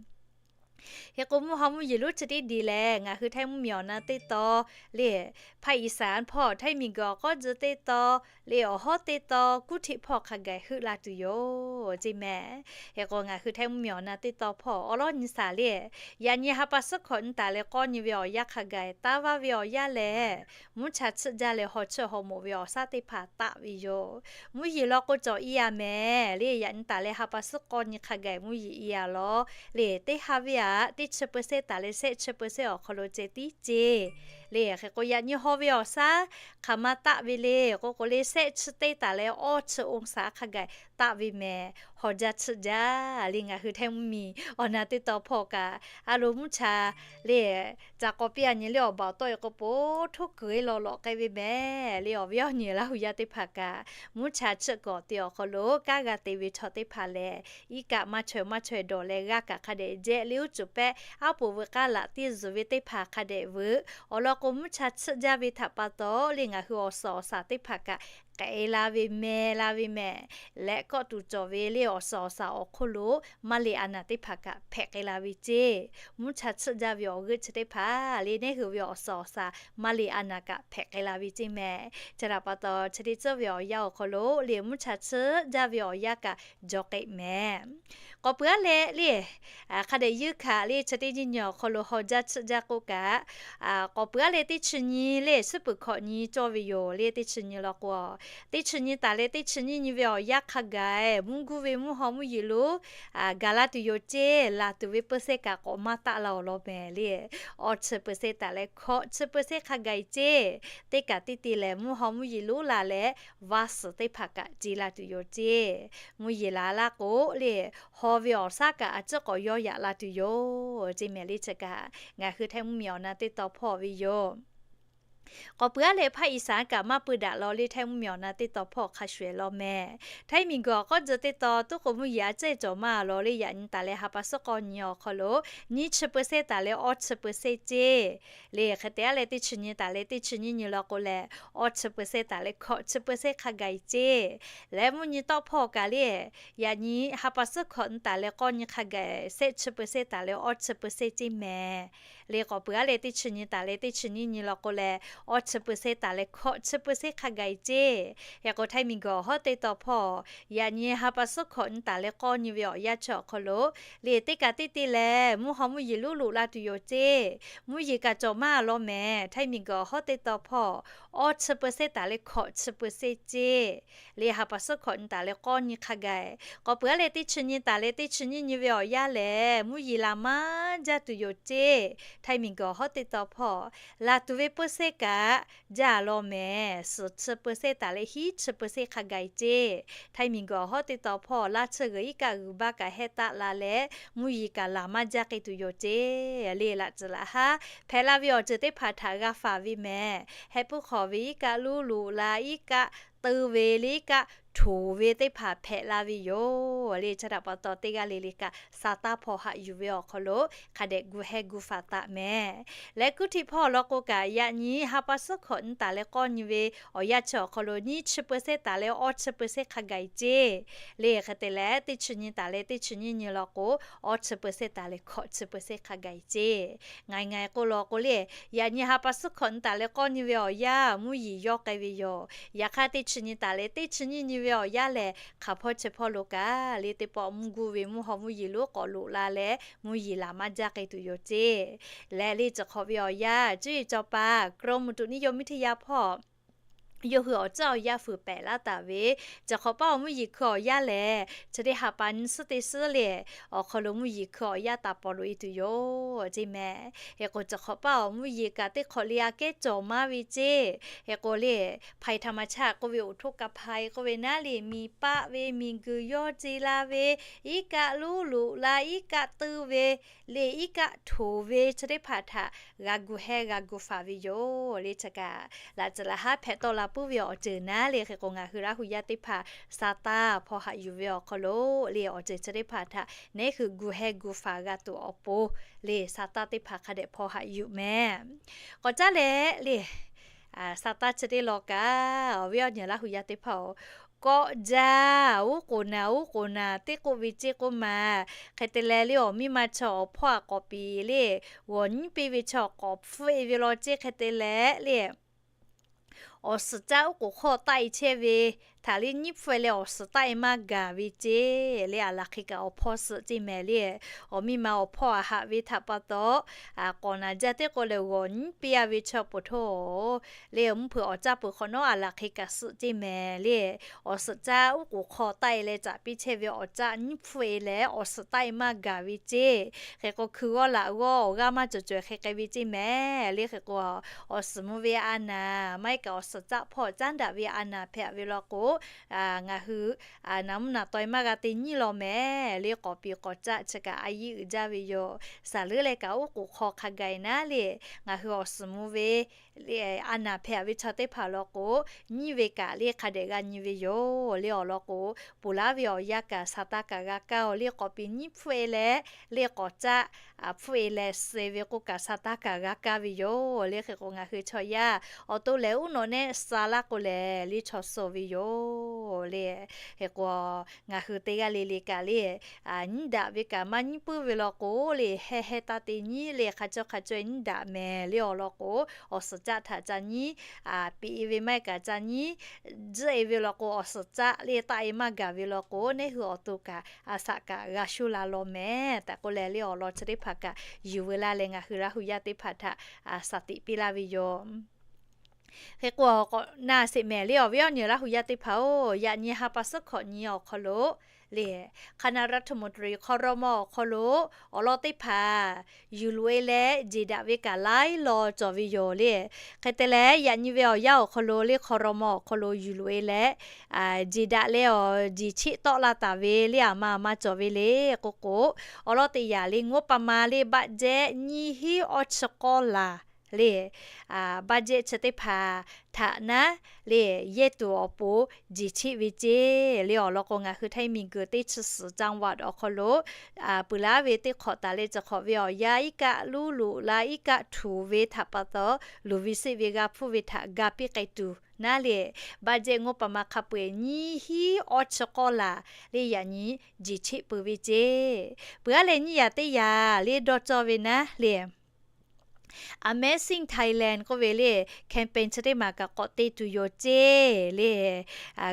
Hk'e k'o, mvuhˇ haw mvuhˇ yeˬ lonˉ chi teˇ diˬ lehˬ, ngaˬ hui Htaiˇ mvuhˇmiˬ awˬ na teˇ taw lehˬ, hpaˇ iˍsaˍ hpawˇ Htaiˇ miˬguiˬ awˬ k'awˉ tcuh teˇ taw lehˬ, awˬ hawˉ teˇ taw, kuˇ htiˆ hpawˇ hk'a gaˬ heuˆ la tuˬ yoˬ ceˇ mehˍ. Hk'e k'o, ngaˬ hui Htaiˇ mvuhˇmiˬ awˬ na teˇ taw hpawˇ awˉ lawˉ nyi shaˍ lehˬ, yaꞈ nyi ha pa suhˉ hkawꞈ nyi taˍ leh k'awˇ nyi ve awˬ yanˇ hk'a gaˬ taˇ vaˇ ve awˬ yanˇ lehˬ, mvuhˇ cha tsuhˆ jaˇ leh haw chiˇ haw moˍ ve awˬ shaˉ teˇ hpaˍ taˆ ve yoˬ. Mvuhˇ yeˬ law k'o cawˬ i yaꞈ mehˍ lehˬ, yaꞈ nyi taˍ leh ha pa suhˉ k'awˇ nyi hk'a gaˬ mvuhˇ yeˬ i yaꞈ lawˬ lehˬ, teˇ ha ve aꞈ teˇ chi peuˬ sehˇ taˍ leh sehˆ chi peuˬ sehˇ awˬ hk'aw lo ceh tiˉ ceˇ lehˬ. Hk'e k'o, yaꞈ nyi haw ve awˬ shaˉ hk'aˬ ma taˆ ve le k'o k'o lehˬ, sehˆ chi teˇ taˍ leh awˇ chi oˇ shaˍ hk'a gaˬ taˆ ve mehˍ. Haw jaˇ tsuhˆ jaˇ lehˬ, ngaˬ hui Htaiˇ mvuhˇmiˬ awˬ na teˇ taw hpawˇ kaꞈ a lo mvuhˇ cha lehˬ, ca k'aw piˇ a nyi lehˬ awˬ baˬ awˬ tawˆ e k'o po htoˇ kuiˬ e lawˬ lawꞈ k'ai ve mehˍ lehˬ, awˬ viˉ awˬ nyi Laˇ hu yaˇ teˇ hpaˍ kaꞈ mvuhˇ cha tsuhˆ kawꞈ te awˬ hk'aw lo kanˉ g'a te ve chaw teˇ hpaˍ lehˬ, iˉ kaˆ maˇ chaweh maˇ chaweh dawˬ leh g'a kaꞈ hk'a dehꞈ jehˆ lehˬ, uˉ cuˬ pehˆ aˉ poˍ veuꞈ k'aˇ laꞈ tiˇ zuhˬ ve teˇ hpaˍ hk'a dehꞈ veuꞈ awˬ lawn k'o, mvuhˇ cha tsuhˆ jaˇ ve htaꞈ pa taw lehˬ, ngaˬ hui awˬ suhˍ awˬ shaˍ teˇ hpaˍ kaꞈ k'ai la ve mehˍ la ve mehˍ. Leh kawˆ tuˬ cawˬ ve lehˬ, awˬ suhˍ awˬ shaˍ awˬ hk'oˆ lo maˇ leꞈ a naˍ teˇ hpaˍ kaꞈ hpehꞈ k'ai la ve ceˇ. Mvuhˇ cha tsuhˆ jaˇ ve awˬ g'euˆ chi teˇ hpaˍ lehˬ, neˇ hui ve awˬ suhˍ awˬ shaˍ maˇ leꞈ a naˍ kaꞈ hpehꞈ k'ai la ve ceˇ mehˍ. Chi htaꞈ pa taw, chi teˇ tcuhˉ ve awˬ yanˇ awˬ hk'aw lo lehˬ, mvuhˇ cha tsuhˆ jaˇ ve awˬ yanˇ kaꞈ jaw k'ai mehˍ. K'awꞈ peuˬ aˉ leh lehˬ, hk'a dehꞈ yeunˇ hkanˍ lehˬ, chi teˇ nyiˇ nyi awˬ hk'aw lo haw jaˇ tsuhˆ jaˇ k'oˆ kaꞈ, k'awꞈ peuˬ aˉ leh teˇ chi nyi lehˬ, suhˉ peuˬ hkawꞈ nyi cawˇ ve yoˬ lehˬ, teˇ chi nyi law k'o, teˇ chi nyi taˍ leh teˇ chi nyiˇ nyi ve awˬ yanˇ hk'a gaˬ mvuhˇ guˇ ve mvuhˇ haw mvuhˇ yeˬ lonˉ gaˬ la tuˬ yoˬ ceˇ. Laˬ tuˬ ve peuˬ sehˇ kaꞈ k'awꞈ maˇ taˆ la awˬ lawn mehˍ lehˬ, awˇ chi peuˬ sehˇ taˍ leh hkawꞈ chi peuˬ sehˇ hk'a gaˬ ceˇ. Teˇ kaꞈ teˇ te lehˬ, mvuhˇ haw mvuhˇ yeˬ lonˉ la leh vaˇ suhˍ teˇ hpaˍ kaꞈ ce la tuˬ yoˬ ceˇ. Mvuhˇ yeˬ laˬ laˇ k'o lehˬ, haw ve awˬ shaˉ kaꞈ a ciˉ k'awꞈ yawˇ yaꞈ la tuˬ yoˬ ceˇ mehˍ lehˬ. Chi kaꞈ ngaˬ hui Htaiˇ mvuhˇmiˬ awˬ na teˇ taw hpawˇ ve yoˬ. K'awꞈ peuˬ aˉ leh hpaˇ iˍsaˍ kaꞈ maˇ peuˬ daꞈ law lehˬ, Htaiˇ mvuhˇmiˬ awˬ na teˇ taw hpawˇ hk'a shuˍ shuˍ law mehˍ. Htaiˇ miˬguiˬ awˬ k'awˉ tcuh teˇ taw tuˉ k'o, mvuhˇ yeˬ a ciˉ cawˬ maˇ law lehˬ, yaꞈ nyi taˍ leh ha pa suhˉ k'awˇ nyi awˬ hk'aw lo nyiˇ chi peuˬ sehˇ taˍ leh awˇ chi peuˬ sehˇ ceˇ lehˬ, hk'e te aˉ leh teˇ chi nyi taˍ leh teˇ chi nyiˇ nyi law k'o lehˬ, awˇ chi peuˬ sehˇ taˍ leh hkawꞈ chi peuˬ sehˇ hk'a gaˬ ceˇ. Leh mvuhˇ nyi tawˆ hpawˇ kaꞈ lehˬ, yaꞈ nyi ha pa suhˉ hkawꞈ nyi taˍ leh k'awˇ nyi hk'a gaˬ sehˆ chi peuˬ sehˇ taˍ leh awˇ chi peuˬ sehˇ ceˇ mehˍ. Lehˬ k'awꞈ peuˬ aˉ leh teˇ chi nyi taˍ leh teˇ chi nyiˇ nyi law k'o lehˬ, awˇ chi peuˬ sehˇ taˍ leh hkawꞈ chi peuˬ sehˇ hk'a gaˬ ceˇ. Hk'e k'o, Htaiˇ miˬguiˬ awˬ hawˉ teˇ taw hpawˇ yaꞈ nyi ha pa suhˉ hkawꞈ nyi taˍ leh k'awˇ nyi ve awˬ yanˇ chi awˬ hk'aw lo lehˬ, teˇ kaꞈ teˇ te lehˬ mvuhˇ haw mvuhˇ yeˬ lonˉ loꞈ la tuˬ yoˬ ceˇ. Mvuhˇ yeˬ kaꞈ cawˬ maˇ law mehˍ. Htaiˇ miˬguiˬ awˬ hawˉ teˇ taw hpawˇ awˇ chi peuˬ sehˇ taˍ leh hkawꞈ chi peuˬ sehˇ ceˇ. Lehˬ ha pa suhˉ hkawꞈ nyi taˍ leh k'awˇ nyi hk'a gaˬ, k'awꞈ peuˬ aˉ leh teˇ chi nyi taˍ leh teˇ chi nyiˇ nyi ve awˬ yanˇ lehˬ, mvuhˇ yeˬ laˬ maˇ jaˇ tuˬ yoˬ ceˇ. Htaiˇ miˬguiˬ awˬ hawˉ teˇ taw hpawˇ laˬ tuˬ ve peuˬ sehˇ kaꞈ jaˇ law mehˍ. Suhˍ chi peuˬ sehˇ taˍ leh hiˉ chi peuˬ sehˇ hk'a gaˬ ceˇ. Htaiˇ miˬguiˬ awˬ hawˉ teˇ taw hpawˇ laˇ chi g'uiˬ iˉ kaˆ g'uiˬ baˇ kaꞈ heh taˆ la leh, mvuhˇ yeˬ kaꞈ laˬ maˇ jaˇ k'ai tuˬ yoˬ ceˇ. Lehˬ laꞈ tcuhˍ laꞈ haˉ hpehꞈ la ve awˬ ceuˬ teˇ hpaˍ htaꞈ g'a faˍ ve mehˍ. Heh puiˉ hk'awꞈ ve iˉ kaˆ luˇ loꞈ la, iˉ kaˆ teu ve lehˬ iˉ kaˆ htoˍ ve teˇ hpaˍ hpehꞈ la ve yoˬ. Lehˬ chi htaꞈ pa taw, teˇ g'aˇ le le kaꞈ sa taˇ hpaw haꞈ yuˬ ve awˬ hk'aw lo hk'a dehꞈ gu heh gu faˍ taˍ mehˍ. Leh kuˇ htiˆ hpawˇ law k'o kaꞈ, yaꞈ nyi ha pa suhˉ hkawꞈ nyi taˍ leh k'awˇ nyi ve awˬ yanˇ chi awˬ hk'aw lo nyiˇ chi peuˬ sehˇ taˍ leh awˇ chi peuˬ sehˇ hk'a gaˬ ceˇ. Lehˬ hk'e te leh, teˇ chi nyi taˍ leh teˇ chi nyiˇ nyi law k'o, awˇ chi peuˬ sehˇ taˍ leh hkawꞈ chi peuˬ sehˇ hk'a gaˬ ceˇ. Ngaˬ ngaˬ k'oˆ law k'o lehˬ, yaꞈ nyi ha pa suhˉ hkawꞈ nyi taˍ leh k'awˇ nyi ve awˬ yanˇ mvuhˇ yeˬ yawˇ k'ai ve yoˬ. Yaꞈ hk'aˇ, teˇ chi nyi taˍ leh teˇ chi nyiˇ nyi ve awˬ yanˇ lehˬ, hk'aˬ hpawˇ chi hpawˇ lo kaꞈ lehˬ, teˇ pawˆ mvuhˇ guˇ ve mvuhˇ haw mvuhˇ yeˬ lonˉ k'awꞈ loꞈ la leh, mvuhˇ yeˬ laˬ maˇ jaˇ k'ai tuˬ yoˬ ceˇ. Lehˬ lehˬ, ciˬ hk'awꞈ ve awˬ yanˇ cuˇ yiˍ cawˬ paˍ กรมอุตุนิยมวิทยา hpawˇ yawˇ hui awˬ tcuhˉ awˬ yanˇ fuiˍ pehˍ laˇ taˍ ve, ciˬ hk'awꞈ paˉ awˬ mvuhˇ yeˬ hkui awˬ yanˇ lehˬ, chi teˇ ha pa nyi suhˉ teˇ suhˉ lehˬ, awˬ hk'aw lo mvuhˇ yeˬ hkui awˬ yanˇ taˍ pawˍ loꞈ e tuˬ yoˬ ceˇ mehˍ. Hk'e k'o, ciˬ hk'awꞈ paˉ awˬ mvuhˇ yeˬ kaꞈ teˇ hk'awꞈ le aꞈ kehˉ cawˬ maˇ ve ceˇ. Hk'e k'o lehˬ, ภัยธรรมชาติ k'oˆ ve, อุทกภัย k'oˆ ve naˉ lehˬ, miˬ paˆ ve, miˬ guiˬ yawˇ ce la ve, iˉ kaˆ luˇ loꞈ la, iˉ kaˆ teu ve, lehˬ iˉ kaˆ htoˍ ve chi teˇ hpaˍ htaꞈ g'a gu heh g'a gu faˍ ve yoˬ. Lehˬ chi kaꞈ laꞈ tcuhˍ laꞈ haˉ hpehꞈ tawˆ la puiˉ ve awˬ ceuˬ naˉ lehˬ, hk'e k'o ngaˬ hui Laˇ hu yaˇ teˇ hpaˍ sa taˇ hpaw haꞈ yuˬ ve awˬ hk'aw lo lehˬ, awˬ ceuˬ chi teˇ hpaˍ htaꞈ neˉ hui gu heh gu faˍ g'a tuˬ awˬ pon lehˬ, sa taˇ teˇ hpaˍ hk'a dehꞈ hpaw haꞈ yuˬ mehˍ. K'awꞈ caˉ leh lehˬ, Saˍtanˍ chi teˇ lawn kaꞈ, awˬ viˉ awˬ nyi Laˇ hu yaˇ teˇ hpaˍ-oˬ, kawˆ jaˇ, uˉ k'oˍ naˍ uˉ k'oˍ naˍ teˇ k'oˆ ve ceˇ k'oˆ ma. Hk'e te leh le awˬ miˇ ma chaw awˬ hpawˇ aꞈ k'awꞈ piˍ le, g'awˬ nyiˉ piˇ ve chaw k'awꞈ hpfuhˆ-e ve law ceˇ. Hk'e te leh le awˬ suhˍ caˆ uˉ k'oˍ hk'awˇ taˆ-e chehˇ ve htaꞈ le nyiˉ hpfuhˆ-e leh awˬ suhˍ taˆ-e maˇ gaˬ ve ceˇ. Le aˬ laˬ hk'e kaꞈ awˬ hpawˇ suhˍ ceˇ mehˍ le. Awˬ miˇ ma awˬ hpawˇ aꞈ haꞈ ve htaꞈ pa taw, k'awꞈ naˍ jaˇ teˇ k'o lehˬ g'awˬ nyiˉ piˇ-a ve chaw poˬ htoˇ le mvuhˇ hpeuꞈ awˬ caˆ peuˬ hk'awꞈ nawˉ aˬ laˬ hk'e kaꞈ suhˍ ceˇ mehˍ le. Awˬ suhˍ caˆ uˉ k'oˍ hk'awˇ taˆ-e leh caꞈ piˇ chehˇ ve awˬ caˆ nyiˉ hpfuhˆ-e leh awˬ suhˍ taˆ-e maˇ gaˬ ve ceˇ. Hk'e k'o hkui g'awˇ laꞈ g'awˇ awˬ g'aˇ maˇ cawˬ cawehˬ hk'e k'ai ve ceˇ mehˍ le. Hk'e k'o awˬ suhˍ mvuh ve a naˍ maˇ heˆ kaꞈ awˬ suhˍ caˆ hpawˇ caˉ daꞈ ve a naˍ hpehꞈ ve law k'o, ngaˬ hui naˍ mvuhˇ naˍ taw-e maˇ g'a te nyiˉ law mehˍ le. K'awꞈ piˍ k'awꞈ caˆ chi kaꞈ a yiˇ uiˍ jaˇ ve yoˬ. Saˍ leuˉ leh kaꞈ uˉ k'oˍ hk'aw hk'a gaˬ-e naˉ le, ngaˬ hui awˬ suhˍ mvuh ve a naˍ hpehꞈ ve chaw teˇ hpaˍ law k'o, nyiˇ ve kaꞈ le hk'a dehꞈ g'a nyi ve yoˬ le. Awˬ lawn k'o, ponˬ laˉ ve awˬ yanˇ kaꞈ Saˍtanˍ kaꞈ g'a kaˇ-oˬ le. K'awꞈ piˍ nyiˉ hpfuhˆ-e leh le k'awꞈ caˆ hpfuhˆ-e leh suh-e ve k'oˆ kaꞈ Saˍtanˍ kaꞈ g'a kaˇ ve yoˬ le. Hk'e k'o ngaˬ hui chaw yaˇ awˬ to lehˬ uˉ nawꞈ nehˆ suh laˇ k'o lehˬ le chaw suh ve yoˬ le. Hk'e k'o ngaˬ hui teˇ g'aˇ le le kaꞈ le nyiˉ daꞈ ve kaꞈ maˇ nyiˉ puiˉ ve law k'o le, heh heh taˇ te nyiˉ le, hk'a cawˇ hk'a cawˇ-e nyiˉ daꞈ mehˍ le. Awˬ lawn k'o, awˬ suhˍ caˆ htaꞈ ca nyiˉ piꞈ-e ve maˇ heˆ kaꞈ ca nyiˉ tzuhˆ-e ve law k'o, awˬ suhˍ caˆ le taˆ-e maˇ gaˬ ve law k'o, neˉ hui awˬ to kaꞈ a shaꞈ kaꞈ g'a shuˇ la law mehˍ tehꞈ k'oˆ leh le awˬ lawn chi teˇ hpaˍ kaꞈ yuˬ veu laˇ leh ngaˬ hui Laˇ hu yaˇ teˇ hpaˍ htaꞈ shaˍ tiꞈ piˇ laˇ ve yoˬ. Hk'e k'o k'awꞈ na sheˍ mehˍ le awˬ viˉ awˬ nyi Laˇ hu yaˇ teˇ hpaˍ-oˬ, yaꞈ nyi ha pa suhˉ hkawꞈ nyi awˬ hk'aw lo le, คณะรัฐมนตรี ครม. awˬ hk'aw lo awˬ lawn teˇ hpaˍ yuˬ loꞈ-e leh jeˬ daꞈ ve kaꞈ laiˉ law cawˬ ve yoˬ le. Hk'e te leh yaꞈ nyi ve awˬ yanˇ awˬ hk'aw lo le ครม. awˬ hk'aw lo yuˬ loꞈ-e leh jeˬ daꞈ leh awˬ jeˬ cheˆ tawˆ la taˍ ve le aˬ ma aˬ ma cawˬ ve le k'oˆ k'o, awˬ lawn teˇ yanˇ le งบประมาณ le budget nyiˇ hinˉ awˇ chi k'awˇ laˬ le budget chi teˇ hpaˍ htaꞈ naˉ le yehˇ tuˬ awˬ pon jeˬ cheˆ ve ceˇ le. Awˬ lawn k'o ngaˬ hui htaiˇ miˬguiˬ teˇ chi suhˍ จังหวัด awˬ hk'aw lo peuˬ laˉ ve teˇ hk'awꞈ taˍ leh chi hk'awꞈ ve awˬ yanˇ iˉ kaˆ luˇ loꞈ la iˉ kaˆ htuˍ ve htaꞈ pa taw, luˬ ve seˆ ve g'a hpfuhˇ ve htaꞈ ga piˇ k'ai tuˬ naˉ le budget งบประมาณ hk'a peu-eˬ nyiˇ hinˉ awˇ chi k'awˇ laˬ le yaꞈ nyi jeˬ cheˆ peuˬ ve ceˇ. Peuˬ aˉ leh nyiˇ yaꞈ teˇ yaꞈ le dawˇ cawˇ ve naˉ le Amazing Thailand k'oˆ ve le campaign chi teˇ maˬ kaꞈ k'awꞈ te tuˬ yoˬ ceˇ le.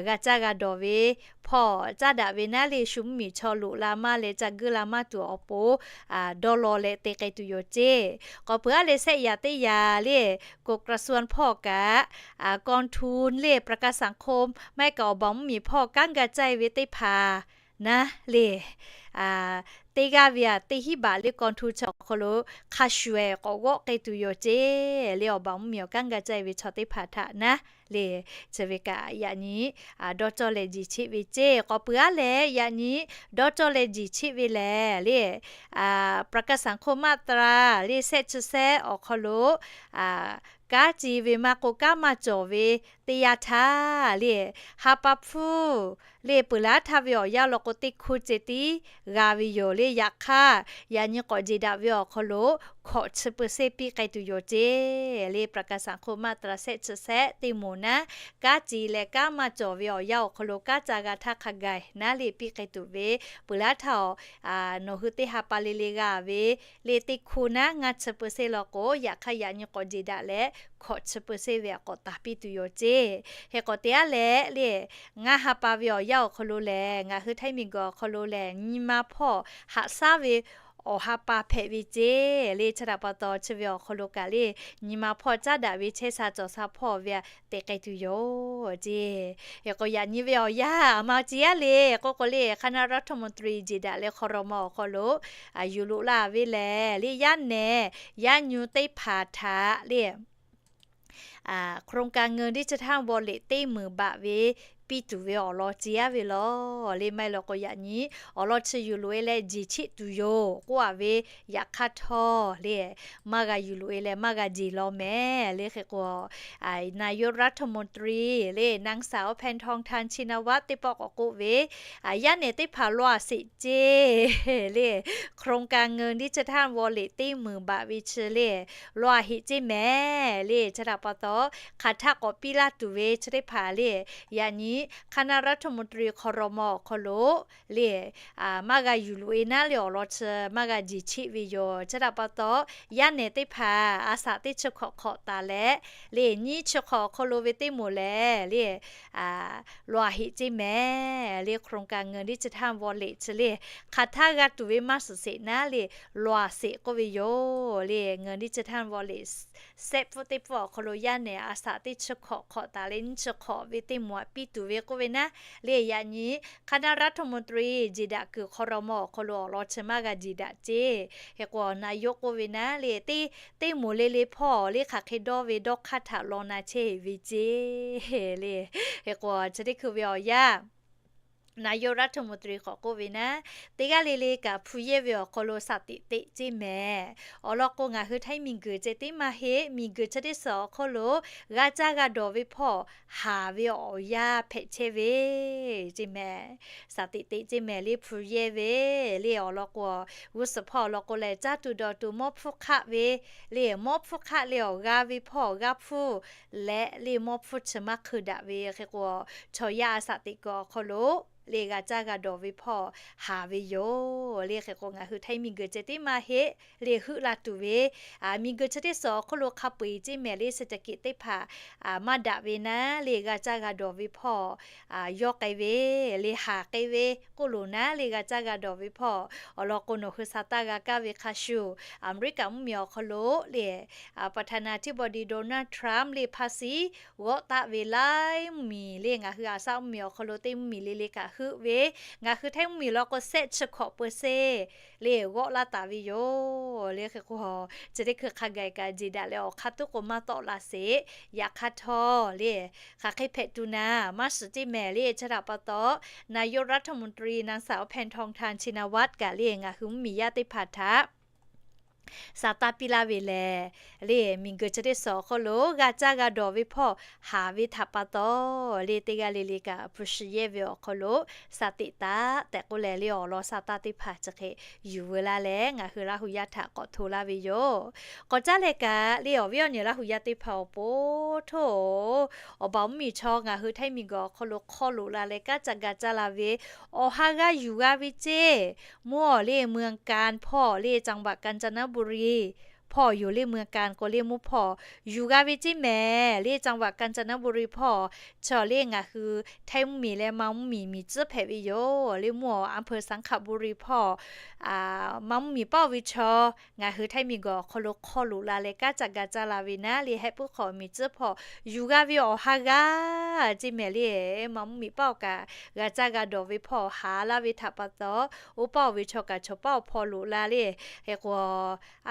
G'a caˇ g'a dawˬ ve hpawˇ caˇ daꞈ ve naˉ le shu mvuhˇmiˬ chaw loꞈ la maˇ leh ca geuˆ la maˇ tuˬ awˬ pon dawˇ law leh te k'ai tuˬ yoˬ ceˇ. K'awꞈ peuˬ aˉ leh sehˆ yaꞈ teˇ yaꞈ le กรมการคลัง hpawˇ kaꞈ กองทุน le ประกันสังคม maˇ heˆ kaꞈ awˬ baˬ mvuhˇmiˬ hpawˇ kanˉ ga caˇ-e ve teˇ hpaˍ naˉ le teˇ g'aˇ ve aꞈ teˇ hinˉ baꞈ le กองทุน chi awˬ hk'aw lo hk'a shuˍ-ehˍ k'awꞈ g'awˆ k'ai tuˬ yoˬ ceˇ le. Awˬ baˬ mvuhˇmiˬ awˬ kanˉ ga caˇ-e ve chaw teˇ hpaˍ htaꞈ naˉ le chi ve kaꞈ yaꞈ nyi dawˇ cawˇ leh jeˬ cheˆ ve ceˇ. K'awꞈ peuˬ aˉ leh yaꞈ nyi dawˇ cawˇ leh jeˬ cheˆ ve lehˬ le ประกันสังคม มาตรา le sehˆ chi sehˆ awˬ hk'aw lo kanˉ ce ve maˇ k'o kanˉ maˇ cawˬ ve teˇ yanˇ htaˇ le ha pa hpfuhˇ le peuˬ laˉ htaˇ ve awˬ yanˇ law k'o teˇ hkuˇ ceh tiˉ g'a ve yoˬ le. Yaꞈ hk'aˇ yaꞈ nyi k'awꞈ jeˬ daꞈ ve awˬ hk'aw lo hkawꞈ chi เปอร์เซ็นต์ piˇ k'ai tuˬ yoˬ ceˇ le. ประกันสังคม มาตรา sehˆ chi sehˆ teˇ moˍ naˉ kanˉ ce leh kanˉ maˇ cawˬ ve awˬ yanˇ awˬ hk'aw lo kanˉ ca g'a htaˇ hk'a gaˬ naˉ le piˇ k'ai tuˬ ve peuˬ laˉ htaˇ awˬ nawˬ hui teˇ ha pa le le g'a ve le teˇ hkuˇ naˉ ngaˇ chi เปอร์เซ็นต์ law k'o, yaꞈ hk'aˇ yaꞈ nyi k'awꞈ jeˬ daꞈ leh hkawꞈ chi เปอร์เซ็นต์ ve aꞈ k'awꞈ taˍ piˇ tuˬ yoˬ ceˇ. Hk'e k'awꞈ te aˉ leh le ngaˇ ha pa ve awˬ yanˇ awˬ hk'aw lo lehˬ ngaˬ hui htaiˇ miˬguiˬ awˬ hk'aw lo lehˬ nyi ma hpawˇ haꞈ shaˉ ve awˬ ha pa hpehꞈ ve ceˇ le. Chi htaꞈ pa taw chi ve awˬ hk'aw lo kaꞈ le nyi ma hpawˇ caˉ daꞈ ve chehˇ sha cawˬ sha hpawˇ ve aꞈ te k'ai tuˬ yoˬ ceˇ. Hk'e k'o yaꞈ nyi ve awˬ yanˇ aˬ ma ce aˉ le k'oˆ k'o le คณะรัฐมนตรี jeˬ daꞈ leh ครม. awˬ hk'aw lo yuˬ loꞈ la ve lehˬ le yaˇ nehˬ yaˇ nyu teˇ hpaˍ htaꞈ le โครงการเงินดิจิทัลวอลเล็ต teˇ meunˍ baꞈ ve piˇ tuˬ ve awˬ lawn ce aˉ ve law le. Maˇ heˆ law k'o, yaꞈ nyi awˬ lawn chi yuˬ loꞈ-e leh jeˬ cheˆ tuˬ yoˬ k'oˆ-a ve, yaꞈ hk'aˇ htawˇ le, maˇ g'a yuˬ loꞈ-e leh maˇ g'a jeˬ law mehˍ le. Hk'e k'o, นายกรัฐมนตรี le นางสาว แพทองธาร ชินวัตร teˇ pawˆ k'awꞈ k'oˆ ve, yaˇ nehˬ teˇ hpaˍ law-aˬ sheˍ ce le, โครงการเงินดิจิทัลวอลเล็ต teˇ meunˍ baꞈ ve chi le, law-aˬ heˍ ce mehˍ le. Chi htaꞈ pa taw, hk'aˬ htaˇ k'awꞈ piˇ laˇ tuˬ ve chi teˇ hpaˍ le, yaꞈ nyi คณะรัฐมนตรี ครม. awˬ hk'aw lo le, maˇ g'a yuˬ loꞈ-e naˉ le awˬ lawn chi maˇ g'a jeˬ cheˆ ve yoˬ. Chi htaꞈ pa taw, yaˇ nehˬ teˇ hpaˍ a shaꞈ teˇ chi hkawꞈ hk'awꞈ taˍ leh le, nyiˇ chi hk'awꞈ awˬ hk'aw lo ve teˇ moˍ lehˬ le, law-aˬ heˍ ce mehˍ le. โครงการเงินดิจิทัลวอลเล็ต chi le, hk'aˬ htaˇ g'a tuˬ ve maˇ shiˍ sheˍ naˉ le, law-aˬ sheˍ k'oˆ ve yoˬ le. เงินดิจิทัลวอลเล็ต shehˆ pfuhˇ teˇ pfuhˇ awˬ hk'aw lo yaˇ nehˬ a shaꞈ teˇ chi hk'awꞈ hk'awꞈ taˍ leh nyiˇ chi hk'awꞈ ve teˇ moˍ aꞈ piˇ tuˬ ve k'oˆ ve naˉ le, yaꞈ nyi คณะรัฐมนตรี jeˬ daꞈ kuiˬ ครม. awˬ hk'aw lo awˬ lawn chi maˇ g'a jeˬ daꞈ ce. Hk'e k'o, นายก k'oˆ ve naˉ le, teˇ, teˇ moˍ le le hpawˇ le hk'aˬ hk'e dawˇ ve dawˇ hk'aˇ htaꞈ law na chehˇ ve ce le. Hk'e k'o, chi teˇ hkui ve awˬ yanˇ นายกรัฐมนตรี k'awꞈ k'oˆ ve naˉ, teˇ g'aˇ le le kaꞈ hpu yehˇ ve awˬ hk'aw lo shaˍ teꞈ teꞈ ce mehˍ. Awˬ lawn k'o, ngaˬ hui htaiˇ miˬguiˬ ceh tiˉ maˇ heˆ, miˬguiˬ chi teˇ suhˍ awˬ hk'oˆ lo g'a caˇ g'a dawˬ ve hpawˇ haˍ ve awˬ yanˇ hpehꞈ chehˇ ve ce mehˍ. Shaˍ teꞈ teꞈ ce mehˍ le, hpu yehˇ ve le. Awˬ lawn k'o, g'uˇ suhˍ hpawˇ awˬ lawn k'o lehˬ, caˇ tuˬ dawˬ tuˬ mawˇ hpfuhˇ hk'aˆ ve le, mawˇ hpfuhˇ hk'aˆ le awˬ g'a ve hpawˇ g'a hpfuhˇ leh le, mawˇ hpfuhˇ chi maˇ hk'eun daꞈ ve. Hk'e k'o, chaw yaˇ a shaˍ teꞈ kuiˬ awˬ hk'aw lo le g'a caˇ g'a dawˬ ve hpawˇ haˍ ve yoˬ le. Hk'e k'o, ngaˬ hui htaiˇ miˬguiˬ ceh tiˉ maˇ heˆ le, heuˆ la tuˬ ve miˬguiˬ chi teˇ suhˍ awˬ hk'oˆ lo hk'a peu-eˬ ce mehˍ le, เศรษฐกิจ teˇ hpaˍ maˇ daꞈ ve naˉ le, g'a caˇ g'a dawˬ ve hpawˇ yawˇ k'ai ve le, haˍ k'ai ve k'oˆ loˬ naˉ le, g'a caˇ g'a dawˬ ve hpawˇ. Awˬ lawn k'o, nawˬ hui sa taˇ g'a kaˇ ve hk'a shuˍ, Aˍmeˍriˆkaꞈ mvuhˇmiˬ awˬ hk'aw lo le, ประธานาธิบดี Donald Trump le ภาษี g'awˆ taˆ ve laiˉ mvuhˇmiˬ le, ngaˬ hui a shaꞈ mvuhˇmiˬ awˬ hk'aw lo teˇ mvuhˇmiˬ le le kaꞈ heuˆ ve, ngaˬ hui htaiˇ mvuhˇmiˬ law k'o shehˆ chi hk'awꞈ เปอร์เซ็นต์ le g'awˆ laˇ taˍ ve yoˬ le. Hk'e k'o, chi teˇ hkui hk'a gaˬ kaꞈ jeˬ daꞈ leh awˬ hk'aˇ tuˉ k'o maˇ tawˆ la sheˍ. Yaꞈ hk'aˇ htawˇ le, hk'aˬ hk'e hpehꞈ tuˬ naˉ maˇ shiˍ ce mehˍ le. Chi htaꞈ pa taw, นายกรัฐมนตรี นางสาว แพทองธาร ชินวัตร kaꞈ le, ngaˬ hui mvuhˇmiˬ yaˇ teˇ hpaˍ htaꞈ sa taˇ piˇ laˇ ve lehˬ le, miˬguiˬ chi teˇ suhˍ awˬ hk'aw lo g'a caˇ g'a dawˬ ve hpawˇ haˍ ve htaꞈ pa taw le, teˇ g'aˇ le le kaꞈ hpu shi yehˇ ve awˬ hk'aw lo shaˍ teꞈ taˍ tehꞈ k'oˆ leh le, awˬ lawn sa taˇ teˇ hpaˍ chi hk'e yuˬ veu laˇ leh, ngaˬ hui Laˇ hu yaˇ htaꞈ k'awꞈ hto laˇ ve yoˬ. K'awꞈ caˉ leh kaꞈ le, awˬ viˉ awˬ nyi Laˇ hu yaˇ teˇ hpaˍ awˬ pon htoˇ, awˬ baˬ mvuhˇmiˬ chaw ngaˬ hui htaiˇ miˬguiˬ awˬ hk'aw lo hk'aw loꞈ la leh kanˉ ca ga caˇ la ve awˬ ha g'aˇ yuˬ g'a ve ceˇ. Mvuhˇ awˬ le เมืองกาญ hpawˇ le จังหวัดกาญจนบุรี hpawˇ yoˬ le. เมืองกาญ k'o le mvuhˇ hpawˇ yuˬ g'a ve ceˇ mehˍ le. จังหวัดกาญจนบุรี hpawˇ chaw le ngaˬ hui htaiˇ mvuhˇmiˬ leh Manˇ mvuhˇmiˬ miˬ tcuhˉ hpehꞈ ve yoˬ le. Mvuhˇ awˬ อำเภอสังขบุรี hpawˇ Manˇ mvuhˇmiˬ paˇ-oˬ ve chaw ngaˬ hui htaiˇ miˬguiˬ awˬ hk'aw lo hk'aw loꞈ la leh kanˉ ca ga caˇ la ve naˉ le, hehˆ puiˉ hk'aw miˬ tcuhˉ hpawˇ yuˬ g'a ve awˬ ha g'aˇ ceˇ mehˍ le. Manˇ mvuhˇmiˬ paˇ-oˬ kaꞈ g'a caˇ g'a dawˬ ve hpawˇ haˍ laˇ ve htaꞈ pa taw, oˇ paˇ-oˬ ve chaw kaꞈ chaw paˇ-oˬ hpaw loꞈ la le. Hk'e k'o,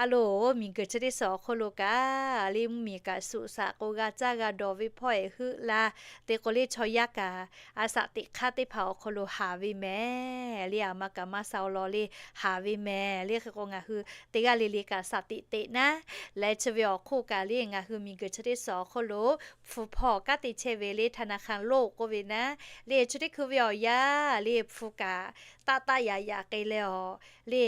a loˬ, miˬguiˬ chi teˇ suhˍ awˬ hk'oˆ lo kaꞈ le, mvuhˇmiˬ kaꞈ suꞈ shaꞈ k'o g'a caˇ g'a dawˬ ve hpawˇ-eˬ heuˆ la. Te k'o le, chaw yaˇ kaꞈ a shaꞈ teꞈ hk'aˇ teˇ hpaˍ awˬ hk'aw lo haˍ ve mehˍ le. A ma kaꞈ maˇ sha awˬ lawn le haˍ ve mehˍ le. Hk'e k'o, ngaˬ hui teˇ g'aˇ le le kaꞈ shaˍ teꞈ teꞈ naˉ leh, chi ve awˬ hk'oˆ kaꞈ le ngaˬ hui miˬguiˬ chi teˇ suhˍ awˬ hk'oˆ lo hpu hpawˇ kanˉ te chehˇ ve le ธนาคารโลก k'oˆ ve naˉ le, chi teˇ hkui ve awˬ yanˇ le hpu kaꞈ taˆ taˆ yaꞈ yaꞈ k'ai leh awˬ le,